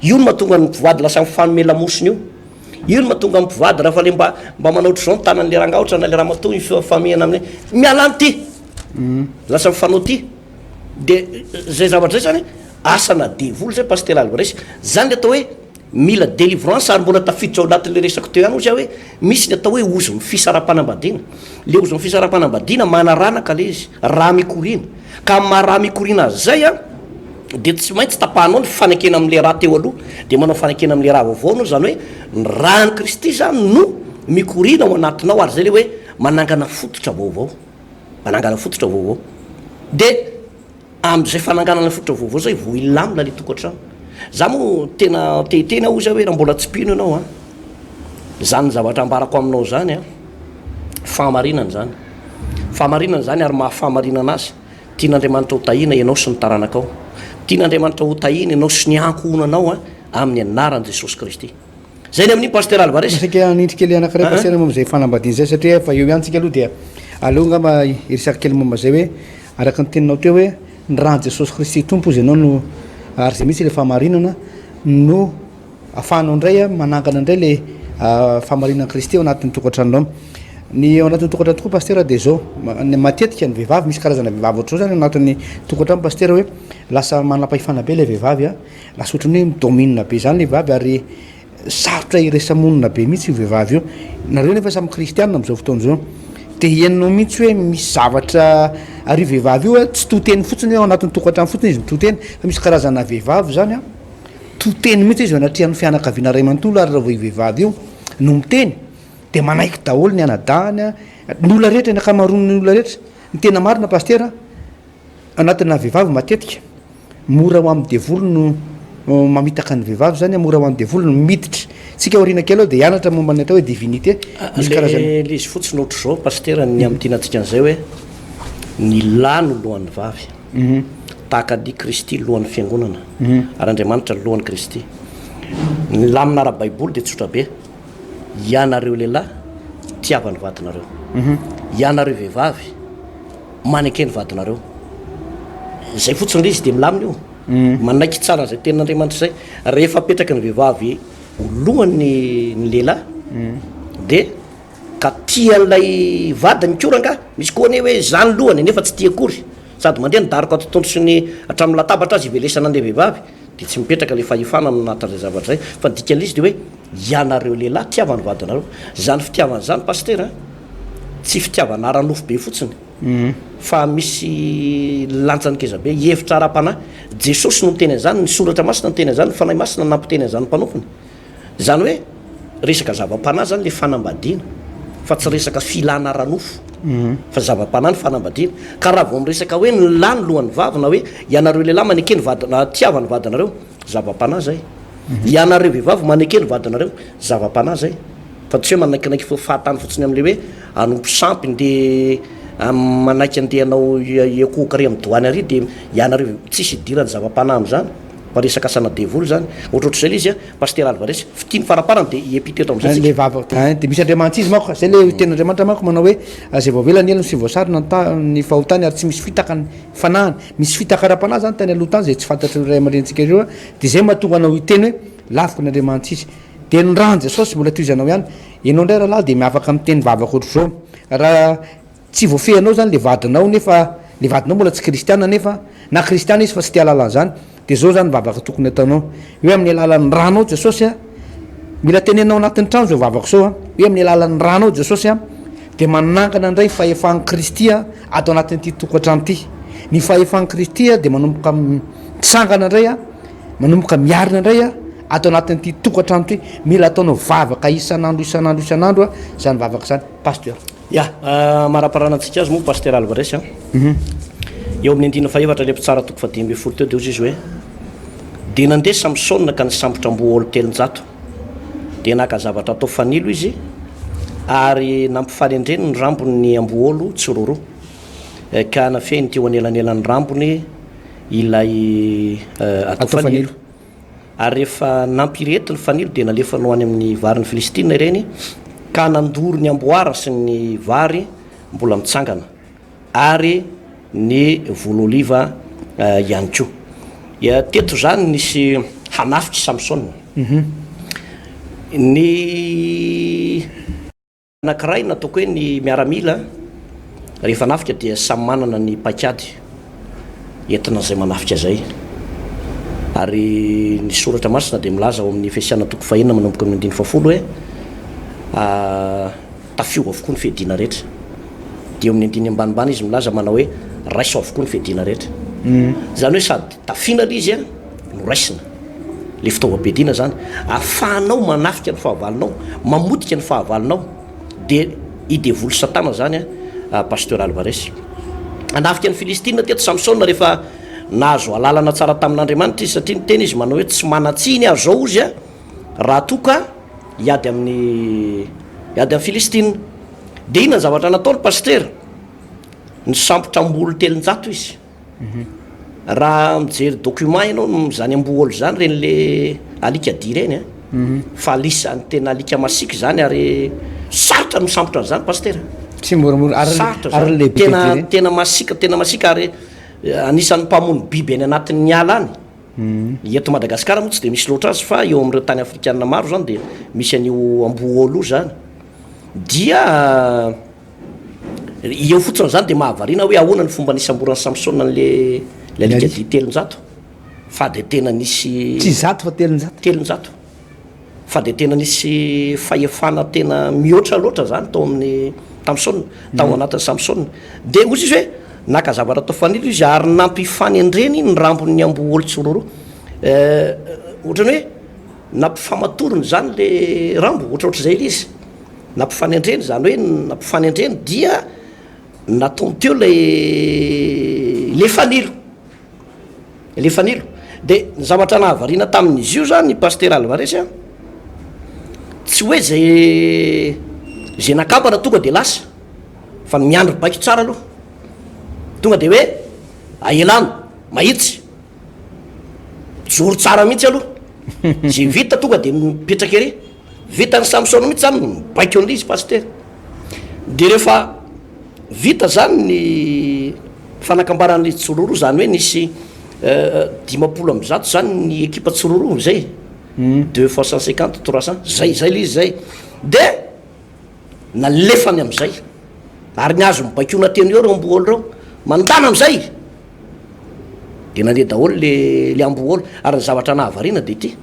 Io no mahatonga ny mpivady lasa mifanome lamosina io. Io no mahatonga ny mpivady raha fa le mba mba manao ohatr'izao ny tanan'ilay rangahy ohatra na ilay ramatoa mifamihana aminy hoe miala any ity. Lasa mifanao ity. Dia zay zavatra zay zany asana devoly zay Pasitera Alvarez. Zany le atao hoe Mila délivrance ary mbola tafiditra ao anatin'ilay resako teo ihany ozy aho hoe misy ny atao hoe ozon'ny fisaraham-panambadiana. Ilay ozon'ny fisaraham-panambadiana manaranaka ilay izy, rà mikoriana. Ka amin'ny maha rà mikoriana azy izay an, dia tsy maintsy tapahanao ny fanekena amin'ilay rà teo aloha, dia manao fanekena amin'ilay rà vaovao anao, izany hoe ny ràn'i Kristy izany no mikoriana ao anatinao ary izay ilay hoe manangana fototra vaovao. Manangana fototra vaovao. Dia. Amin'izay fananganana fototra vaovao izay vao hilamina ilay tokantrano. Za moa tena te hiteny aho ozy hoe raha mbola tsy mpino ianao an, izany zavatra ambarako aminao izany an, fahamarinana izany. Fahamarinana izany ary maha fahamarinana azy. Tian'Andriamanitra ho tahiana ianao sy ny taranakao. Tian'Andriamanitra ho tahiana ianao sy ny ankohonanao an, amin'ny anaran'i Jesosy Kristy. Zay ny amin'iny Pasteur Alvarez. Saika hanindry kely anankiray Pasteur momba izay fanambadiana izay satria efa eo ihany tsika aloha dia aleo angamba hiresaka kely momba izay hoe araka ny teninao teo hoe ny ran'i Jesosy Kristy Tompo izy ianao no ary izay mihitsy ilay fahamarinana no afahanao indray manangana indray ilay fahamarinan'i Kristy ao anatin'ny tokantranonao. Ny ao anatin'ny tokantrano tokoa Pasteur dia izao, matetika ny vehivavy misy karazana vehivavy ohatr'izao zany ao anatin'ny tokantrano Pasteur hoe lasa manam-pahefana be ilay vehivavy a. Lasa ohatran'ny hoe mi-domine be zany le vehivavy ary sarotra iraisa-monina be mihitsy io vehivavy io. Nareo nefa samy kristianina amin'izao fotoana izao. Dia henonao mihitsy hoe misy zavatra ary io vehivavy io tsy to teny fotsiny hoe ao anatin'ny tokantrano fotsiny izy mitohy teny fa misy karazana vehivavy zany an, to teny mihitsy izy eo anatrehan'ny fianakaviana iray manontolo ary raha vao io vehivavy io no miteny dia manaiky daholo ny anadahiny, ny olona rehetra, ny ankamaroan'ny olona rehetra. Ny tena marina pasitera, Anatina vehivavy matetika, mora ho amin'ny devoly no mamitaka ny vehivavy zany, mora ho an'ny devoly no miditra. Tsika aoriana kely ao dia hianatra momba ny atao hoe divinité. Misy karazana. Le izy fotsiny ohatr'izao Pasitera ny hamintinantsika an'izay hoe ny lahy no lohan'ny vavy tahaka an'i Kristy lohan'ny fiangonana ary Andriamanitra lohan'i Kristy. Ny lamina ara-baiboly dia tsotra be, ianareo lehilahy tiava ny vadinareo, ianareo vehivavy Maneke ny vadinareo. Izay fotsiny ilay izy dia milamina io. Manaiky tsara an'izay tenin'Andriamanitra izay. Rehefa apetraky ny vehivavy ho lohany ny lehilahy dia ka tia an'ilay vadiny koa rangahy. Misy koa anie hoe za ny lohany nefa tsy tia akory. Sady mandeha ny daroka ato tondro sy ny hatramin'ny latabatra aza ivelesana an'ilay vehivavy dia tsy mipetraka ilay fahefana anatin'izay zavatra izay. Fa ny dikan'ilay izy dia hoe ianareo lehilahy tiava ny vadinareo. Izany fitiavana izany Pasitera a! Tsy fitiavana ara-nofo be fotsiny fa misy lanjany ngeza be, hevitra ara-panahy. Jesosy no niteny an'izany, ny Soratra Masina niteny an'izany, ny Fanahy Masina nampiteny an'izany ny mpanompony. Izany hoe resaka zava-panahy izany ilay fanambadiana fa tsy resaka filana ara-nofo fa zava-panahy ny fanambadiana. Ka raha vao miresaka hoe ny lahy ny lohan'ny vavy na hoe ianareo lehilahy maneke ny vadina, tiava ny vadinareo, zava-panahy izay. Ianareo vehivavy maneke ny vadinareo, zava-panahy izay. Fa tsy hoe manaikinaiky fahatany fotsiny amin'ilay hoe hanompo sampy ndeha manaiky andeha hanao hiankohoka ary amin'ny doany ary dia ianareo tsisy idiran'ny zava-panahy amin'izany fa resaka asana devoly izany. Ohatrohatr'izay ilay izy an, Pasitera Alvarez, fitia ny faraparany dia hiampita eto amin'izay tsika. Ilay vava ein, dia misy Andriamanitra izy manko, izay ilay tenin'Andriamanitra manko manao hoe izay voavela ny helony sy voasarona ny ta- ny fahotany ary tsy misy fitaka ny fanahiny. Misy fitaka ara-panahy izany tany aloha tany izay tsy fantatry ny ray aman-drenintsika ireo an, dia izay mahatonga anao hiteny hoe laviko ny Andriamanitra izy. Dia ny ran'i Jesosy mbola tohizanao ihany. Ianao indray rahalahy dia miafaka miteny vavaka ohatr'izao. Raha tsy voafehinao izany le vadinao nefa le vadinao mbola tsy kristiana nefa, na kristiana izy fa tsy te hahalala an'izany, dia izao izany ny vavaka tokony ataonao. Hoe amin'ny alalan'ny ranao Jesosy a, mila teneninao anatin'ny trano izao vavaka izao a, hoe amin'ny alalan'ny ranao Jesosy a, dia manangana indray fahefan'i Kristy a ato anatin'ity tokantrano ity. Ny fahefan'i Kristy a dia manomboka mitsangana indray a, manomboka miarina indray a ato anatin'ity tokantrano ity. Mila ataonao vavaka isan'andro isan'andro isan'andro a izany vavaka izany. Pasteur. Ya, amaraparana antsika azy moa Pasteur Alvarez a. Eo amin'ny andininy fahefatra ilay mpitsara toko faha-15 teo dia hozy izy hoe, Dia nandeha Samsona ka nisambotra amboahaolo 300. Dia naka zavatra atao fanilo izy ary nampifanendreny ny rambon'ny amboahaolo tsiroaroa, ka nafehiny teo anelanelan'ny rambony ilay atao fanilo. Ary rehefa nampireto ny fanilo dia nalefany ho any amin'ny varin'ny Filistina ireny, ka nandoro ny amboara sy ny vary mbola mitsangana, ary ny voly oliva ihany koa. Teto izany nisy hanafik'i Samsona. Ny. Anankiray nataoko hoe ny miaramila rehefa hanafika dia samy manana ny paikady entina izay manafika izay. Ary ny soratra masina dia milaza ao amin'ny Efesiana toko fahenina manomboka amin'ny andininy fahafolo hoe tafio avokoa ny fiadiana rehetra. Dia eo amin'ny andininy ambanimbany izy milaza manao hoe raiso avokoa ny fiadiana rehetra. Izany hoe sady tafiana ilay izy no raisina. Le fitaovam-piadiana zany afahanao manafika ny fahavalonao, mamotika ny fahavalonao de i devoly satana zany a Pasteur Alvarez. Hanafika ny Filistina teto Samsona rehefa nahazo alalana tsara tamin'Andriamanitra izy satria niteny izy manao hoe tsy manan-tsiny aho zao ozy a raha toa ka hiady amin'ny hiady amin'ny Filistina. De inona ny zavatra nataony Pasitera? Nisambotra amboly 300 izy. Raha mijery document ianao izany amboholy izany ireny le alika dia ireny a, fa anisan'ny tena alika masiaka izany ary sarotra ny misambotra an'izany pasitera. Tsy moramora ary Sarotra ary izany. lehibe Tena be ireny. tena masiaka tena masiaka ary anisan'ny mpamono biby any anatin'ny ala any. Eto Madagasikara moa tsy dia misy loatra azy fa eo amin'ireo tany afrikanina maro izany dia misy an'io amboholy io izany. Dia Eo fotsiny izany dia mahavariana hoe ahoana ny fomba nisamboran'i Samsona an'ilay ilay alika dia 300 fa dia tena nisy Tsy zato fa 300. 300. Fa dia tena nisy fahefana tena mihoatra loatra izany tao amin'ny Tamsona, tao anatin'i Samsona. Dia hoy izy hoe naka zavatra tao fanilo izy ary nampifanendreny ny rambon'ny amboholy tsiroroa. Ohatran'ny hoe nampifamatoriny izany ilay rambo, ohatrohatr'izay ilay izy. Nampifanendreny, izany hoe nampifanendreny dia nataony teo ilay ilay fanilo, ilay fanilo. Dia ny zavatra nahavariana tamin'izy io zany Pasitera Alvarez a, tsy hoe zay zay nakambana tonga dia lasa, fa miandry baiko tsara aloha, tonga dia hoe ahelano, mahitsy, mijoro tsara mihitsy aloha, zay vita tonga dia mipetraka ery. Vitan'i Samson mihitsy zany ny mibaiko an'ilay izy Pasitera. Dia rehefa vita zany ny fanakambaran'ilay Tsiroaroa, zany hoe nisy 150 zany ny ekipa Tsiroaroa zay, deux fois 150, 300, zay zay ilay izy zay. Dia nalefany amin'izay, ary ny azo mibaikoana teny eo ireo amboholy ireo, mandana amin'izay! Dia nandeha daholo le le amboholy. Ary ny zavatra nahavariana dia ity,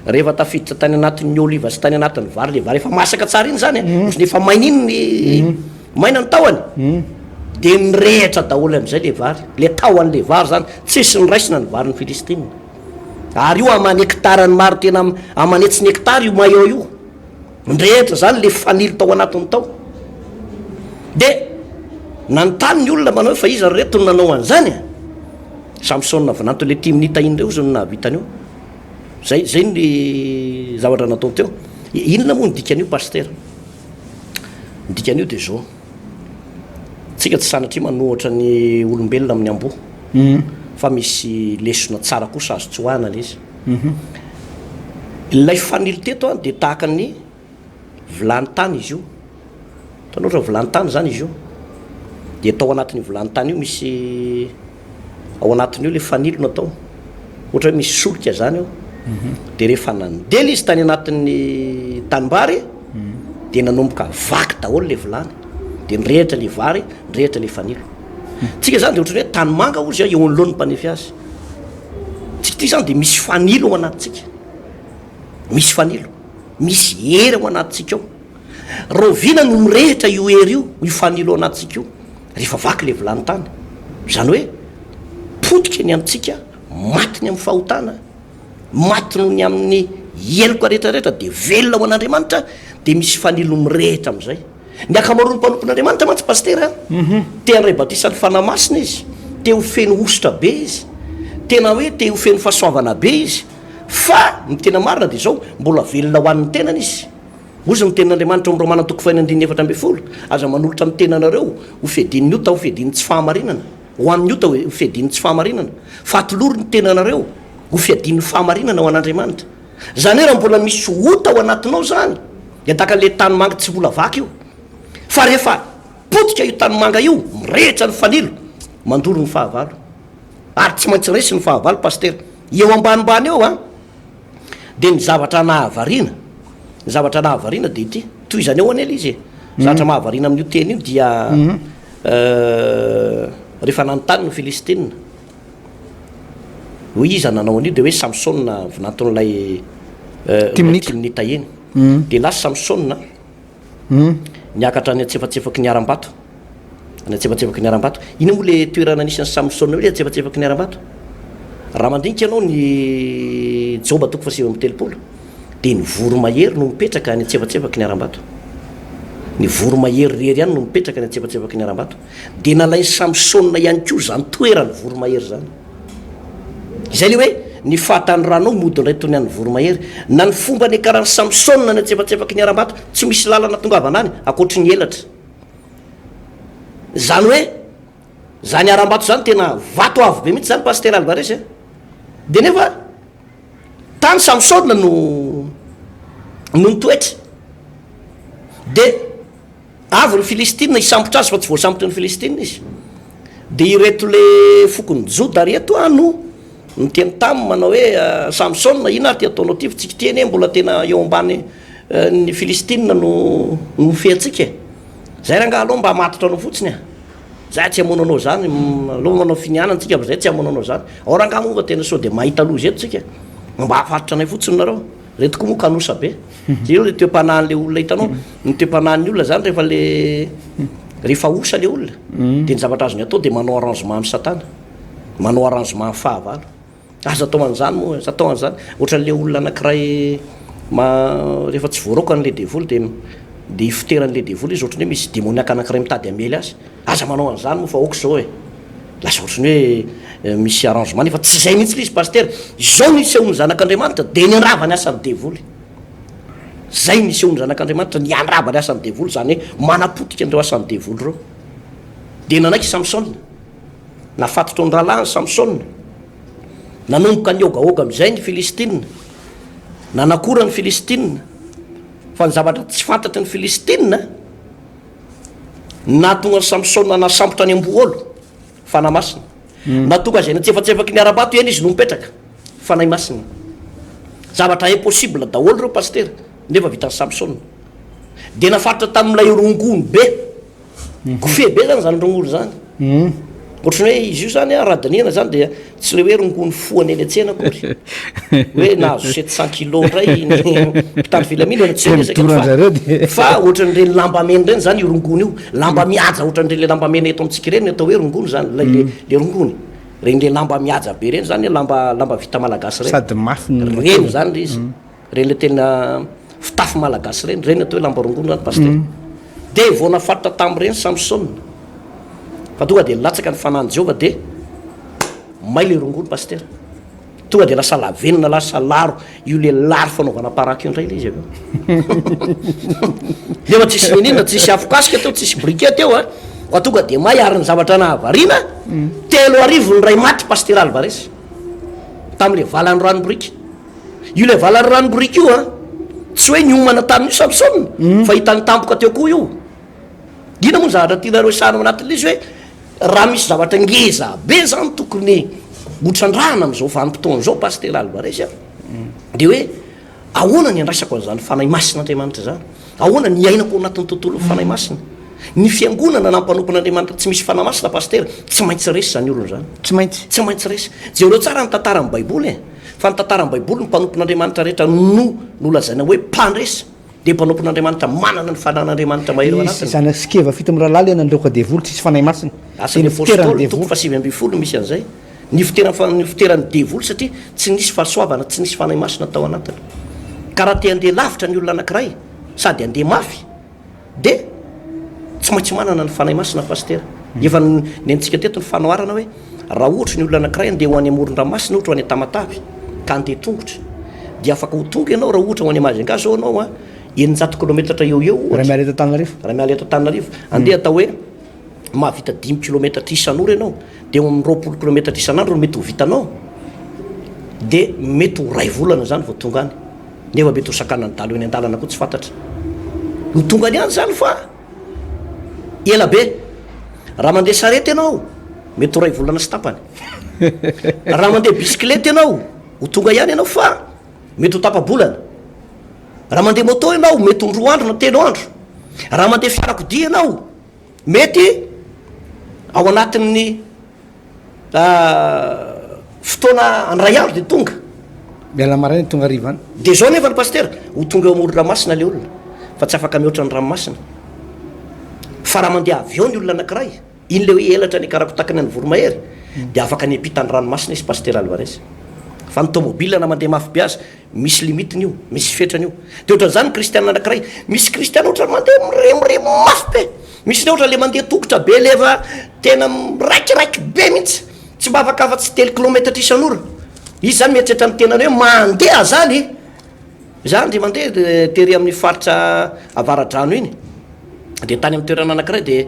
rehefa tafiditra tany anatin'ny oliva sy tany anatin'ny vary, le vary efa masaka tsara iny zany, ohatran'ny efa maina iny ny maina ny tahony, dia nirehitra daholo amin'izay le vary, le tahon'le vary zany, tsisy niraisina ny varin'ny Filistina. Ary io aman'hektarany maro tena aman'hetsiny hektara io maillot io. Nirehitra izany le fanilo tao anatiny tao. Dia nanontany ny olona manao hoe fa iza ry reto no nanao an'izany e? Samsona vinanto le Timnita iny ireo izy no nahavita an'io. Zay zay ny zavatra natao teo. Inona moa ny dikan'io pasitera? Ny dikan'io dia izao. Tsika tsy sanatria manohatra ny olombelona amin'ny amboa. Fa misy lesona tsara kosa azo tsoahana le izy. Ilay fanilo teto an dia tahaka ny vilany tany izy io. Hitanao ohatra vilany tany izany izy io. Dia tao anatin'io vilany tany io misy ao anatin'io ilay fanilo natao. Ohatra hoe misy solika izany eo. Dia rehefa nandeha ilay izy tany anatin'ny tanimbary dia nanomboka vaky daholo ilay vilany. Dia nirehitra ilay vary, nirehitra ilay fanilo. Tsika izany dia ohatran'ny hoe tanimanga hozy eo anoloan'ny mpanefy azy. Tsika ity izany dia misy fanilo ao anatintsika. Misy fanilo. Misy hery ao anatintsika ao. Rahoviana no mirehitra io hery io, io fanilo ao anatintsika io? Rehefa vaky ilay vilany tany. Izany hoe potika ny amintsika, maty ny amin'ny fahotana, maty noho ny amin'ny heloka rehetra rehetra dia velona ho an'Andriamanitra, dia misy fanilo mirehitra amin'izay. Ny ankamaroan'ny mpanompon'Andriamanitra mantsy Pasitera a, te handray batisan'ny Fanahy Masina izy, te ho feno hosotra be izy, tena hoe te ho feno fahasoavana be izy, fa ny tena marina dia izao, mbola velona ho an'ny tenany izy. Hozy ny tenin'Andriamanitra ao amin'ny Romana toko fahenina andininy 14, Aza manolotra ny tenanareo ho fiadian'ny ota ho fiadian'ny tsy fahamarinana, ho an'ny ota ho fiadian'ny tsy fahamarinana, fa atolory ny tenanareo ho fiadian'ny fahamarinana ho an'Andriamanitra. Izany hoe raha mbola misy ota ao anatinao izany, dia tahaka an'ilay tanimanga tsy mbola vaky io. Fa rehefa potika io tanimanga io, mirehitra ny fanilo, mandoro ny fahavalo. Ary tsy maintsy resy ny fahavalo, Pasitera. Eo ambanimbany eo an! Dia ny zavatra nahavariana, ny zavatra nahavariana dia ity, tohizany eo anie ilay izy e. Ny zavatra mahavariana amin'io teny io dia rehefa nanontany ny Filistina hoe iza nanao an'io dia hoe Samsona vinanton'ilay Timnita iny. Dia lasa Samsona Niakatra any antsefatsefaky ny harambato. Any antsefatsefaky ny harambato. Inona moa ilay toerana nisy an'i Samsona io, ilay antsefatsefaky ny harambato? Raha mandinika ianao ny Joba toko fahasivy amby 30, dia ny voromahery no mipetraka any antsefatsefaky ny harambato. Ny voromahery irery ihany no mipetraka any antsefatsefaky ny harambato. Dia nalain'i Samsona ihany koa izany toeran'ny voromahery izany. Izay ilay hoe ny fahatanoranao mody indray toy ny an'ny voromahery. Na ny fomba niakaran'i Samsona ny antsefatsefaky ny harambato, tsy misy lalana tongavana any ankoatry ny elatra. Izany hoe, izany harambato izany tena vato avo be mihitsy izany Pasitera Alvarez a. Dia nefa tany Samsona no no nitoetra. Dia Avy ny Filistina hisambotra azy fa tsy voasambotry ny Filistina izy. Dia ireto le fokon'i Joda reto ah no niteny taminy manao hoe, Samsona, inona ary ty ataonao ty fa tsika ty anie mbola tena eo ambany ny Filistina no no mifehy antsika e. Zay rangaha aleo mba hamatotra anao fotsiny ah. Zay tsy hamono anao zany, aleo manao finianana tsika fa zay tsy hamono anao zany. Ao rangaha moa fa tena sao dia mahita loza eto tsika. Mba hafatotra anay fotsiny nareo. Reto koa moa kanosa be. Jereo le toe-panahin'le olona hitanao, ny toe-panahin'ny olona zany rehefa le rehefa osa le olona de ny zavatra azony atao de manao arrangement amin'i satana, manao arrangement amin'ny fahavalo. Aza atao an'izany moa, aza atao an'izany. Ohatran'le olona anankiray ma rehefa tsy voaroaka an'le devoly de de ifoteran'le devoly izy ohatran'ny hoe misy demoniaka anankiray mitady hamely azy. Aza manao an'izany moa fa aoka izao e. Lasa ohatran'ny hoe misy arrangement nefa tsy izay mihitsy ilay izy Pasitera. Izao no isehoan'ny zanak'Andriamanitra dia ny handrava ny asan'ny devoly. Izay no isehoan'ny zanak'Andriamanitra, ny handrava ny asan'ny devoly, izany hoe manapotika an'ireo asan'ny devoly ireo. Dia nanaiky Samsona. Nafatotra ny rahalahiny Samsona. Nanomboka nihogahoga amin'izay ny Filistina. Nanakora ny Filistina. Fa ny zavatra tsy fantatry ny Filistina, Nahatonga an'i Samsona nasambotra any Amboholo, Fanahy Masina. Nahatonga azy any antsefatsefaky ny harambato eny izy no mipetraka, Fanahy Masina. Zavatra impossible daholo ireo Pasitera, nefa vitan'i Samsona. Dia nafaritra tamin'ilay rongony be, kofehy be zany zany rongony zany. Ohatran'ny hoe izy io zany an, raha dinihana zany dia tsy le hoe rongony fohana eny an-tsena akory. Hoe nahazo 700 kilos indray ny mpitandro filaminana, tsy resaka eto fa fa ohatran'ireny lamba mena ireny zany io rongony io. Lamba mihaja ohatran'ireny le lamba mena eto amintsika ireny no atao hoe rongony zany, ilay le le rongony. Ireny le lamba mihaja be ireny zany, lamba lamba vita malagasy ireny. Sady mafy no Ireny zany le izy. Ireny le tena fitafy malagasy ireny, ireny atao hoe lamba rongony zany Pasitera. Dia vao nafaritra tamin'ireny Samsona, fa tonga dia nilatsaka ny fanahin'i Jehovah dia may le rongony Pasitera. Tonga dia lasa lavenona, lasa laro, io le laro fanaovana paraky io indray le izy avy eo. Nefa tsisy n'inon'inona, tsisy afokasika teo, tsisy briquet teo an, fa tonga dia may ary ny zavatra nahavariana, 3000 ny ray maty Pasitera Alvarez, tamin'le valan'ny rano-boriky. Io ilay valan'ny ranom-boriky io an, tsy hoe niomana tamin'io Samsona, fa hitany tampoka teo koa io. Inona moa ny zavatra tianareo resahana ao anatin'ilay izy hoe raha misy zavatra ngeza be zany tokony hotrandrahana amin'izao vanim-potoana izao Pasitera Alvarez an. Dia hoe ahoana ny andraisako an'izany Fanahy Masin'Andriamanitra izany? Ahoana ny iainako ao anatin'ny tontolon'ny Fanahy Masina? Ny fiangonana na mpanompon'Andriamanitra tsy misy Fanahy Masina Pasitera, tsy maintsy resy izany olona izany. Tsy maintsy. Tsy maintsy resy. Jereo tsara ny tantaran'ny Baiboly e! Fa ny tantaran'ny Baiboly, ny mpanompon'Andriamanitra rehetra no nolazaina hoe mpandresy. Dia mpanompon'Andriamanitra manana ny fanan'Andriamanitra mahery ao anatiny. Nisy zanak'i Skeva fitomirahalahy ilay nandroaka devoly tsisy Fanahy Masina. Asan'ny Apostoly, toko faha-19 misy an'izay. Ny fiteran'ny devoly satria tsy nisy fahasoavana, tsy nisy Fanahy Masina tao anatiny. Ka raha te handeha lavitra ny olona anankiray sady handeha mafy dia tsy maintsy manana ny Fanahy Masina Pasitera. Efa nentintsika teto ny fanoharana hoe raha ohatra ny olona anankiray handeha ho any amoron-dranomasina ohatra ho any Tamatave ka handeha tongotra dia afaka ho tonga ianao raha ohatra ho any Majunga zao ianao an, 600 kilometatra eo ho eo ohatra. Raha miala eto Antananarivo. Raha miala eto Antananarivo. Andeha atao hoe mahavita dimy kilometatra isan'ora ianao dia eo amin'ny 20 kilometatra isan'andro no mety ho vitanao dia mety ho iray volana izany vao tonga any. Nefa mety ho sakanan'ny dahalo eny an-dalana koa tsy fantatra. Ho tonga any ihany izany fa ela be. Raha mandeha sarety ianao, mety ho iray volana sy tapany. Raha mandeha bisikileta ianao, ho tonga ihany ianao fa mety ho tapa-bolana. Raha mandeha moto ianao, mety ho roa andro na telo andro. Raha mandeha fiarakodia ianao, mety ao anatin'ny Fotoana andray andro dia tonga. Miala maraina tonga hariva any. Dia izao anefa ny pasitera, ho tonga eo amoron-dranomasina ilay olona, fa tsy afaka mihoatra ny ranomasina. Fa raha mandeha avion ny olona anankiray, iny ilay hoe elatra niakarako tahaka ny an'ny voromahery, dia afaka niampita ny ranomasina izy pasitera Alvarez. Fa ny tomobile na mandeha mafy be aza, Misy limite-ny io, misy fetrany io. Dia ohatran'izany ny kristiana anankiray. Misy kristiana ohatran'ny mandeha miremoremo mafy be. Misy indray ohatran'ilay mandeha tongotra be ilay efa tena miraikiraiky be mihitsy. Tsy mba afaka afa-tsy telo kilaometatra isan'ora. Izy izany mieritreritra ny tenany hoe mandeha izany e! Izaho indray mandeha tery amin'ny faritra Avaradrano iny, dia tany amin'ny toerana anankiray dia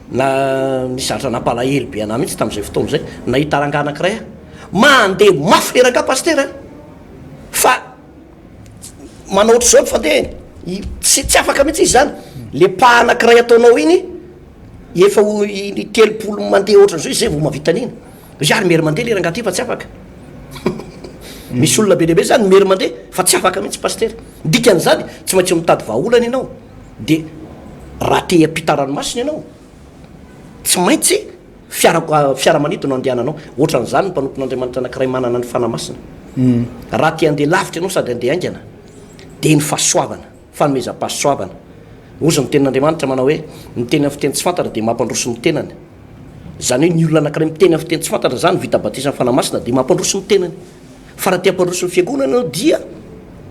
na nisy zavatra nampalahelo be an'ahy mihitsy tamin'izay fotoana izay. Nahita rangahy anankiray aho. Mandeha mafy ilay rangahy pasitera a! Fa manao ohatr'izao ny fandehany, tsy tsy afaka mihitsy izy zany, le pas anankiray ataonao iny efa ho iny 30 mandeha ohatran'izao izy zay vao mahavita an'iny, izy ary mery mandeha le rangahy ty fa tsy afaka, misy olona be dia be zany mery mandeha fa tsy afaka mihitsy pasitera, ny dikan'izany tsy maintsy mitady vahaolana ianao, de raha te hiampita ranomasina ianao tsy maintsy Fiara fiaramanidina no andehananao. Ohatran'izany ny mpanompon'Andriamanitra anankiray manana ny Fanahy Masina. Raha te handeha lavitra ianao sady handeha haingana, dia ny fahasoavana, fanomezam-pahasoavana. Hozy ny tenin'Andriamanitra manao hoe, ny miteny amin'ny fiteny tsy fantatra dia mampandroso ny tenany. Izany hoe ny olona anankiray miteny amin'ny fiteny tsy fantatra izany, vita batisan'ny Fanahy Masina, dia mampandroso ny tenany. Fa raha te hampandroso ny fiangonana ianao dia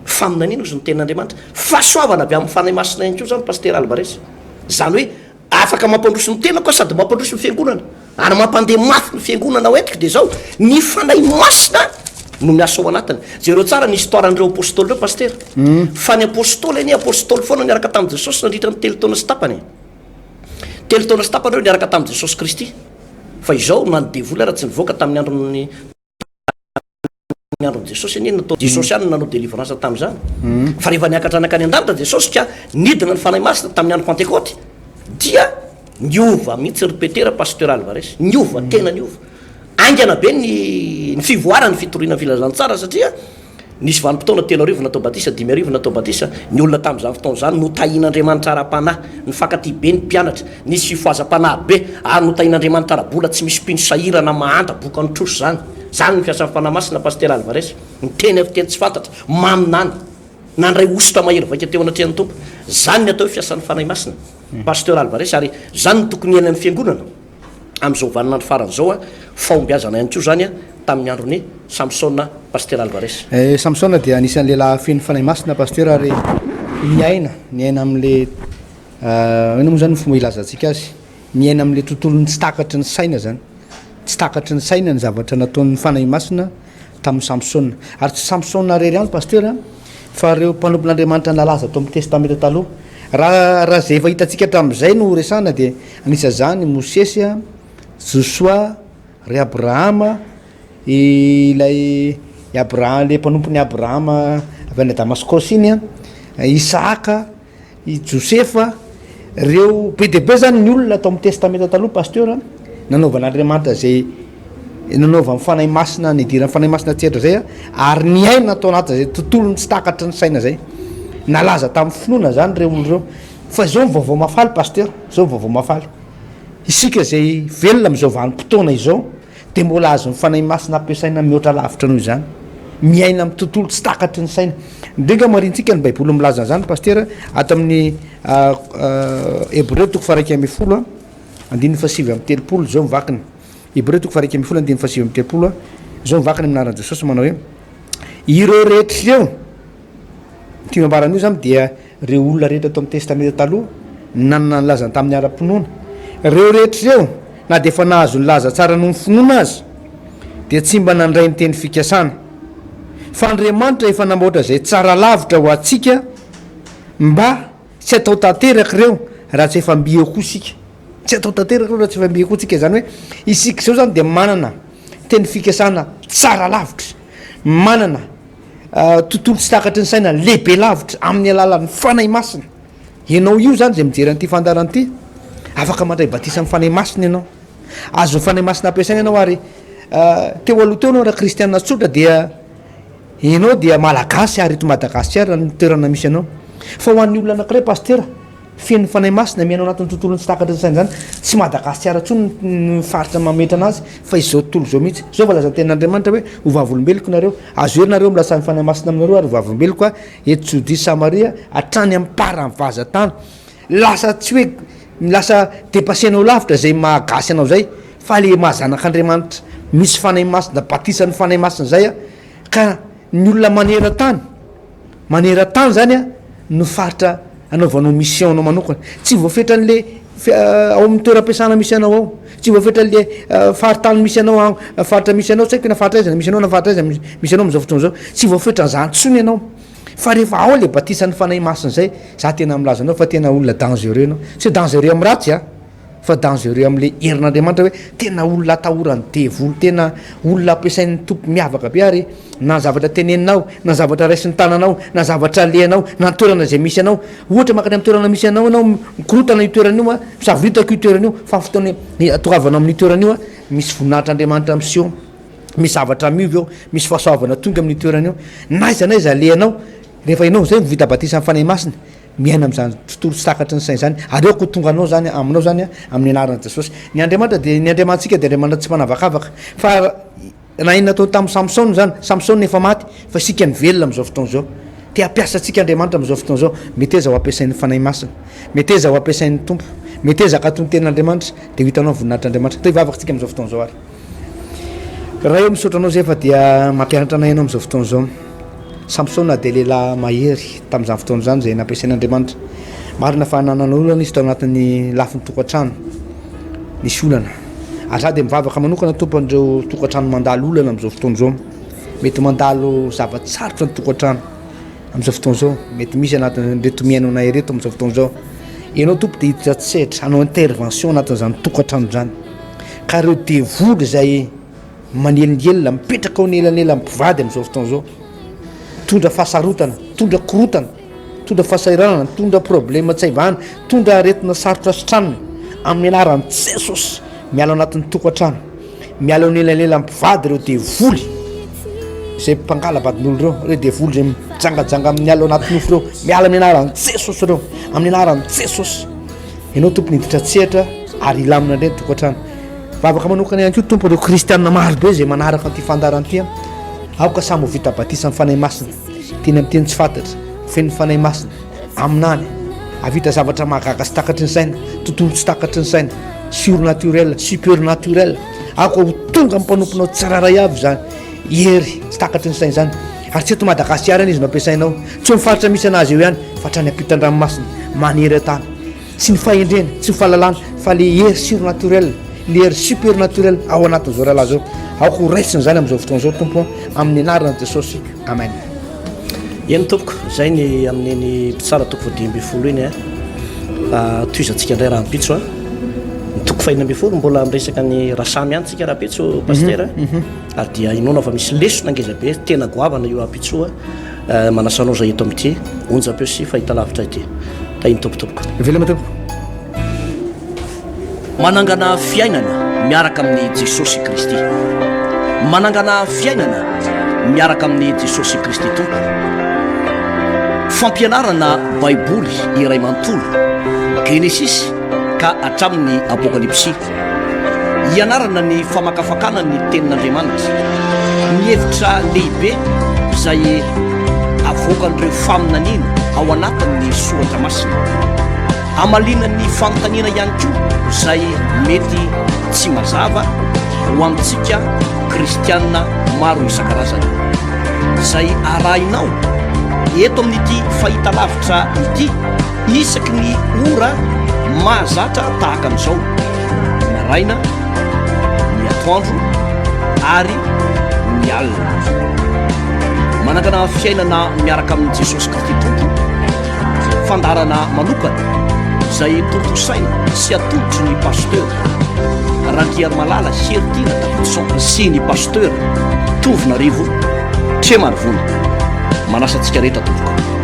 faminaniana hozy ny tenin'Andriamanitra. Fahasoavana avy amin'ny Fanahy Masina ihany koa izany Pasitera Alvarez. Izany hoe Afaka mampandroso ny tenako aho sady mampandroso ny fiangonana ary mampandeha mafy ny fiangonana ho entiko dia izao, ny Fanahy Masina no miasa ao anatiny. Jereo tsara ny histoire an'ireo apostoly ireo Pasitera. Fa ny apostoly anie apostoly foana niaraka tamin'i Jesosy nandritra ny telo taona sy tapany e. Telo taona sy tapany ireo niaraka tamin'i Jesosy Kristy. Fa izao na ny devoly ara tsy nivoaka tamin'ny andron'ny Ny andron'i Jesosy anie natao Jesosy ihany no nanao délivrance tamin'izany. Fa rehefa niakatra nankany an-danitra Jesosy ka nidina ny Fanahy Masina tamin'ny andro Pantekoty dia niova mihitsy ry Petera, Pasteur Alvarez. Niova, tena niova. Haingana be ny ny fivoaran'ny fitoriana ny filazantsara satria nisy vanim-potoana 3000 natao batisa, 5000 natao batisa, ny olona tamin'izany fotoana izany notahian'Andriamanitra ara-panahy, nifankatia be ny mpianatra, nisy fifohazam-panahy be ary notahian'Andriamanitra ara-bola, tsy misy mpino sahirana mahantra, bokan'ny trosa izany. Zany ny fiasan'ny Fanahy Masina Pasitera Alvarez. Niteny avy teny tsy fantatra, maminany, nandray hosotra mahery vaika teo anatrehan'ny Tompo. Zany ny atao hoe fiasan'ny Fanahy Masina Pasteur Alvarez ary zany no tokony hiainan'ny fiangonana amin'izao vaninandro farany izao a, fahombiazana ihany koa zany tamin'ny andron'i Samsona Pasitera Alvarez. Samsona dia anisan'ny lehilahy feno Fanahy Masina Pasitera ary niaina, niaina amin'le inona moa zany ny fomba ilazantsika azy? Miaina amin'ilay tontolon'ny tsy takatry ny saina izany. Tsy takatry ny saina ny zavatra nataon'ny Fanahy Masina tamin'i Samsona. Ary tsy Samsona irery ihany Pasitera fa ireo mpanompon'Andriamanitra nalaza tao amin'ny Testamenta Taloha. Raha raha izay efa hitantsika hatramin'izay no resahana dia anisan'izany i Mosesy, Josoa, ry Abrahama, ilay i Abrahama ilay mpanompon'i Abrahama avy any Damaskosy iny, Isahaka, I Josefa, reo be dia be zany ny olona tao amin'ny testamenta taloha pasteur a, nanaovan'Andriamanitra zay nanaovan'ny Fanahy Masina, nidiran'ny Fanahy Masina an-tsehatra izay ary niaina tao anatin'izay tontolon'ny tsy takatry ny saina izay. Nalaza tamin'ny finoana izany ireo olona ireo. Fa izao ny vaovao mahafaly Pasteur, izao ny vaovao mahafaly. Isika izay velona amin'izao vanim-potoana izao dia mbola azon'ny Fanahy Masina ampiasaina mihoatra lavitra noho izany. Miaina amin'ny tontolo tsy takatry ny saina. Ndringa marintsika ny Baiboly milaza an'izany Pasteur ato amin'ny Hebreo toko faha 11 andininy faha 39 izao ny vakiny. Hebreo toko faha 11 andininy faha 39 izao ny vakiny amin'ny anaran'i Jesosy manao hoe ireo rehetra ireo Ny tiany ambara an'io izany dia ireo olona rehetra tao amin'ny Testamenta Taloha nanana ny lazany tamin'ny ara-pinoana. Ireo rehetra ireo, na dia efa nahazo ny laza tsara noho ny finoana aza, dia tsy mba nandray ny teny fikasana. Fa Andriamanitra efa namboatra izay tsara lavitra ho antsika mba tsy hatao tanteraka ireo raha tsy efa mby eo koa isika. Tsy hatao tanteraka ireo raha tsy efa mby eo koa isika. Izany hoe isika izao izany dia manana teny fikasana tsara lavitra, manana Tontolo tsy takatry ny saina lehibe lavitra amin'ny alalan'ny Fanahy Masina. Ianao io izany izay mijery an'ity fandaharana ity, afaka mandray batisa amin'ny Fanahy Masina ianao. Azon'ny Fanahy Masina ampiasaina ianao ary teo aloha teo ianao raha kristiana tsotra dia ianao dia Malagasy ary eto Madagasikara ny toerana misy anao. Fa ho an'ny olona anankiray pasitera, Feno Fanahy Masina miaina ao anatin'ny tontolon'ny tsy takatry ny saina izany, tsy Madagasikara intsony ny faritra mametra anazy fa izao tontolo izao mihitsy. Izao voalazan'ny tenin'Andriamanitra hoe ho vavolombeloko nareo, azo hery nareo milaza ny Fanahy Masina aminareo ary ho vavolombeloko aho eto Jodia sy Samaria hatrany amin'ny paran'ny vazan-tany. Lasa tsy hoe lasa depassenao lavitra izay maha gasy anao izay fa le maha zanak'Andriamanitra misy Fanahy Masina, batisan'ny Fanahy Masina izay ka ny olona maneran-tany Maneran-tany zany a no faritra anaovanao mission anao manokana. Tsy voafetran'le ao amin'ny toeram-piasana misy anao ao, tsy voafetran'le faritany misy anao ao, faritra misy anao, tsy haiko na faritra aiza misy anao na faritra aiza misy anao amin'izao fotoana izao. Tsy voafetran'izany intsony ianao. Fa rehefa ao le batisan'ny Fanahy Masina zay, za tena milaza anao fa tena olona dangereux ianao. Tsy hoe dangereux amin'ny ratsy a! Fa dangereux amle herin'Andriamanitra hoe tena olona atahoran'ny devoly, tena olona ampiasain'ny Tompo miavaka be ary na ny zavatra teneninao, na ny zavatra raisin'ny tananao, na zavatra alehanao, na ny toerana izay misy anao. Ohatra mankany amin'ny toerana misy anao ianao, mikorotana io toerana io, misavoritaka io toerana io, fa ny fotoana tongavanao amin'io toerana io, misy voninahitr'Andriamanitra miseho, misy zavatra miova eo, misy fahasoavana tonga amin'io toerana io. Na aiza na aiza alehanao, rehefa ianao izay no vita batisan'ny Fanahy Masina, Miaina amin'izany tontolo tsy takatry ny saina izany, ary aoka ho tonga anao izany, aminao izany, amin'ny anaran'i Jesosy. Ny Andriamanitra dia, ny Andriamanitsika dia Andriamanitra tsy mpanavakavaka. Fa na inona atao tamin'i Samsona izany, Samsona efa maty, fa isika no velona amin'izao fotoana izao. Te hampiasa antsika Andriamanitra amin'izao fotoana izao. Meteza ho ampiasain'ny Fanahy Masina. Meteza ho ampiasain'ny Tompo. Meteza hankatò ny tenin'Andriamanitra, dia ho hitanao ny voninahitr'Andriamanitra. Atao hivavaka isika amin'izao fotoana izao ary. Ray ô, misaotra Anao izay fa dia mampianatra anay Ianao amin'izao fotoana izao. Samsona dia lehilahy mahery tamin'izany fotoana izany izay nampiasain'Andriamanitra. Marina fa nanana olana izy tao anatin'ny lafiny tokantrano. Nisy olana. Ary za dia mivavaka manokana Tompo an'ireo tokantrano mandalo olana amin'izao fotoana izao. Mety mandalo zava-tsarotra ny tokantrano amin'izao fotoana izao. Mety misy anatin'ireto mihaino anay ireto amin'izao fotoana izao. Ianao Tompo dia hiditra an-tsehatra hanao intervention anatin'izany tokantrano izany. Ka ireo devoly izay manelingelina, mipetraka ao anelanelan'ny mpivady amin'izao fotoana izao, mitondra fahasarotana, mitondra korotana, mitondra fahasahiranana, mitondra problème tsy hay vahana, mitondra aretina sarotra sitranina, amin'ny anaran'i Jesosy, miala ao anatin'ny tokantrano, miala ao anelanelan'ny mpivady ireo devoly izay mpangala-badin'olo ireo, ireo devoly izay mijangajanga amin'ny ala ao anaty nofo ireo, miala amin'ny anaran'i Jesosy ireo, amin'ny anaran'i Jesosy. Ianao Tompo niditra an-tsehatra ary hilamina indray ny tokantrano. Vavaka manokana ihany koa Tompo ireo kristiana maro be izay manaraka an'ity fandaharana ity. Aoka samy ho vita batisa amin'ny Fanahy Masina, teny amin'ny teny tsy fantatra, feno Fanahy Masina, aminany, hahavita zavatra mahagaga sy takatry ny saina, tontolo tsy takatry ny saina, surnaturel, supernaturel. Aoka ho tonga amin'ny mpanomponao tsirairay avy izany hery tsy takatry ny saina izany. Ary tsy eto Madagasikara ihany izy no ampiasainao, tsy eo amin'ny faritra misy anazy eo ihany, fa hatrany ampitan-dranomasina, maneran-tany. Tsy ny fahendrena, tsy ny fahalalana, fa le hery surnaturel, le hery supernaturel ao anatin'izao rahalahy izao. Aoka ho raisina izany amin'izao fotoana izao, Tompo, amin'ny anaran'i Jesosy. Amen. Eny tompoko, izay ny amin'iny mpitsara toko faha 15 iny a. Fa tohizantsika indray rahampitso a. Ny toko faha 16 mbola miresaka ny Rasamy ihany tsika rahampitso Pasitera. Ary dia inoana fa misy lesona ngeza be tena goavana io rahampitso io a. Manasa anao izay eto amin'ity onjam-peo sy fahitalavitra ity. Tahin'ny Tompo tompoko. Veloma tompoko. Manangana fiainana miaraka amin'i Jesosy Kristy. Manangana fiainana miaraka amin'i Jesosy Kristy Tompo. Fampianarana Baiboly iray manontolo, Genesisy ka hatramin'ny Apokalypsy. Hianarana ny famakafakana ny Tenin'Andriamanitra, ny hevitra lehibe izay avoakan'ireo faminaniana ao anatin'ny Soratra Masina. Hamaliana ny fanontaniana ihany koa izay mety tsy mazava ho antsika kristiana maro isan-karazany. Izay arahinao eto amin'ity fahitalavitra ity isaky ny ora mahazatra tahaka an'izao, ny maraina, ny atoandro ary ny alina. Manangana fiainana miaraka amin'i Jesosy Kristy Tompo. Fandaharana manokana izay tontosaina sy atolotry ny Pasteur Randriarimalala Heritiana Davidson sy ny Pasteur Tovonarivo Tremarivony. Manasa antsika rehetra tompoko.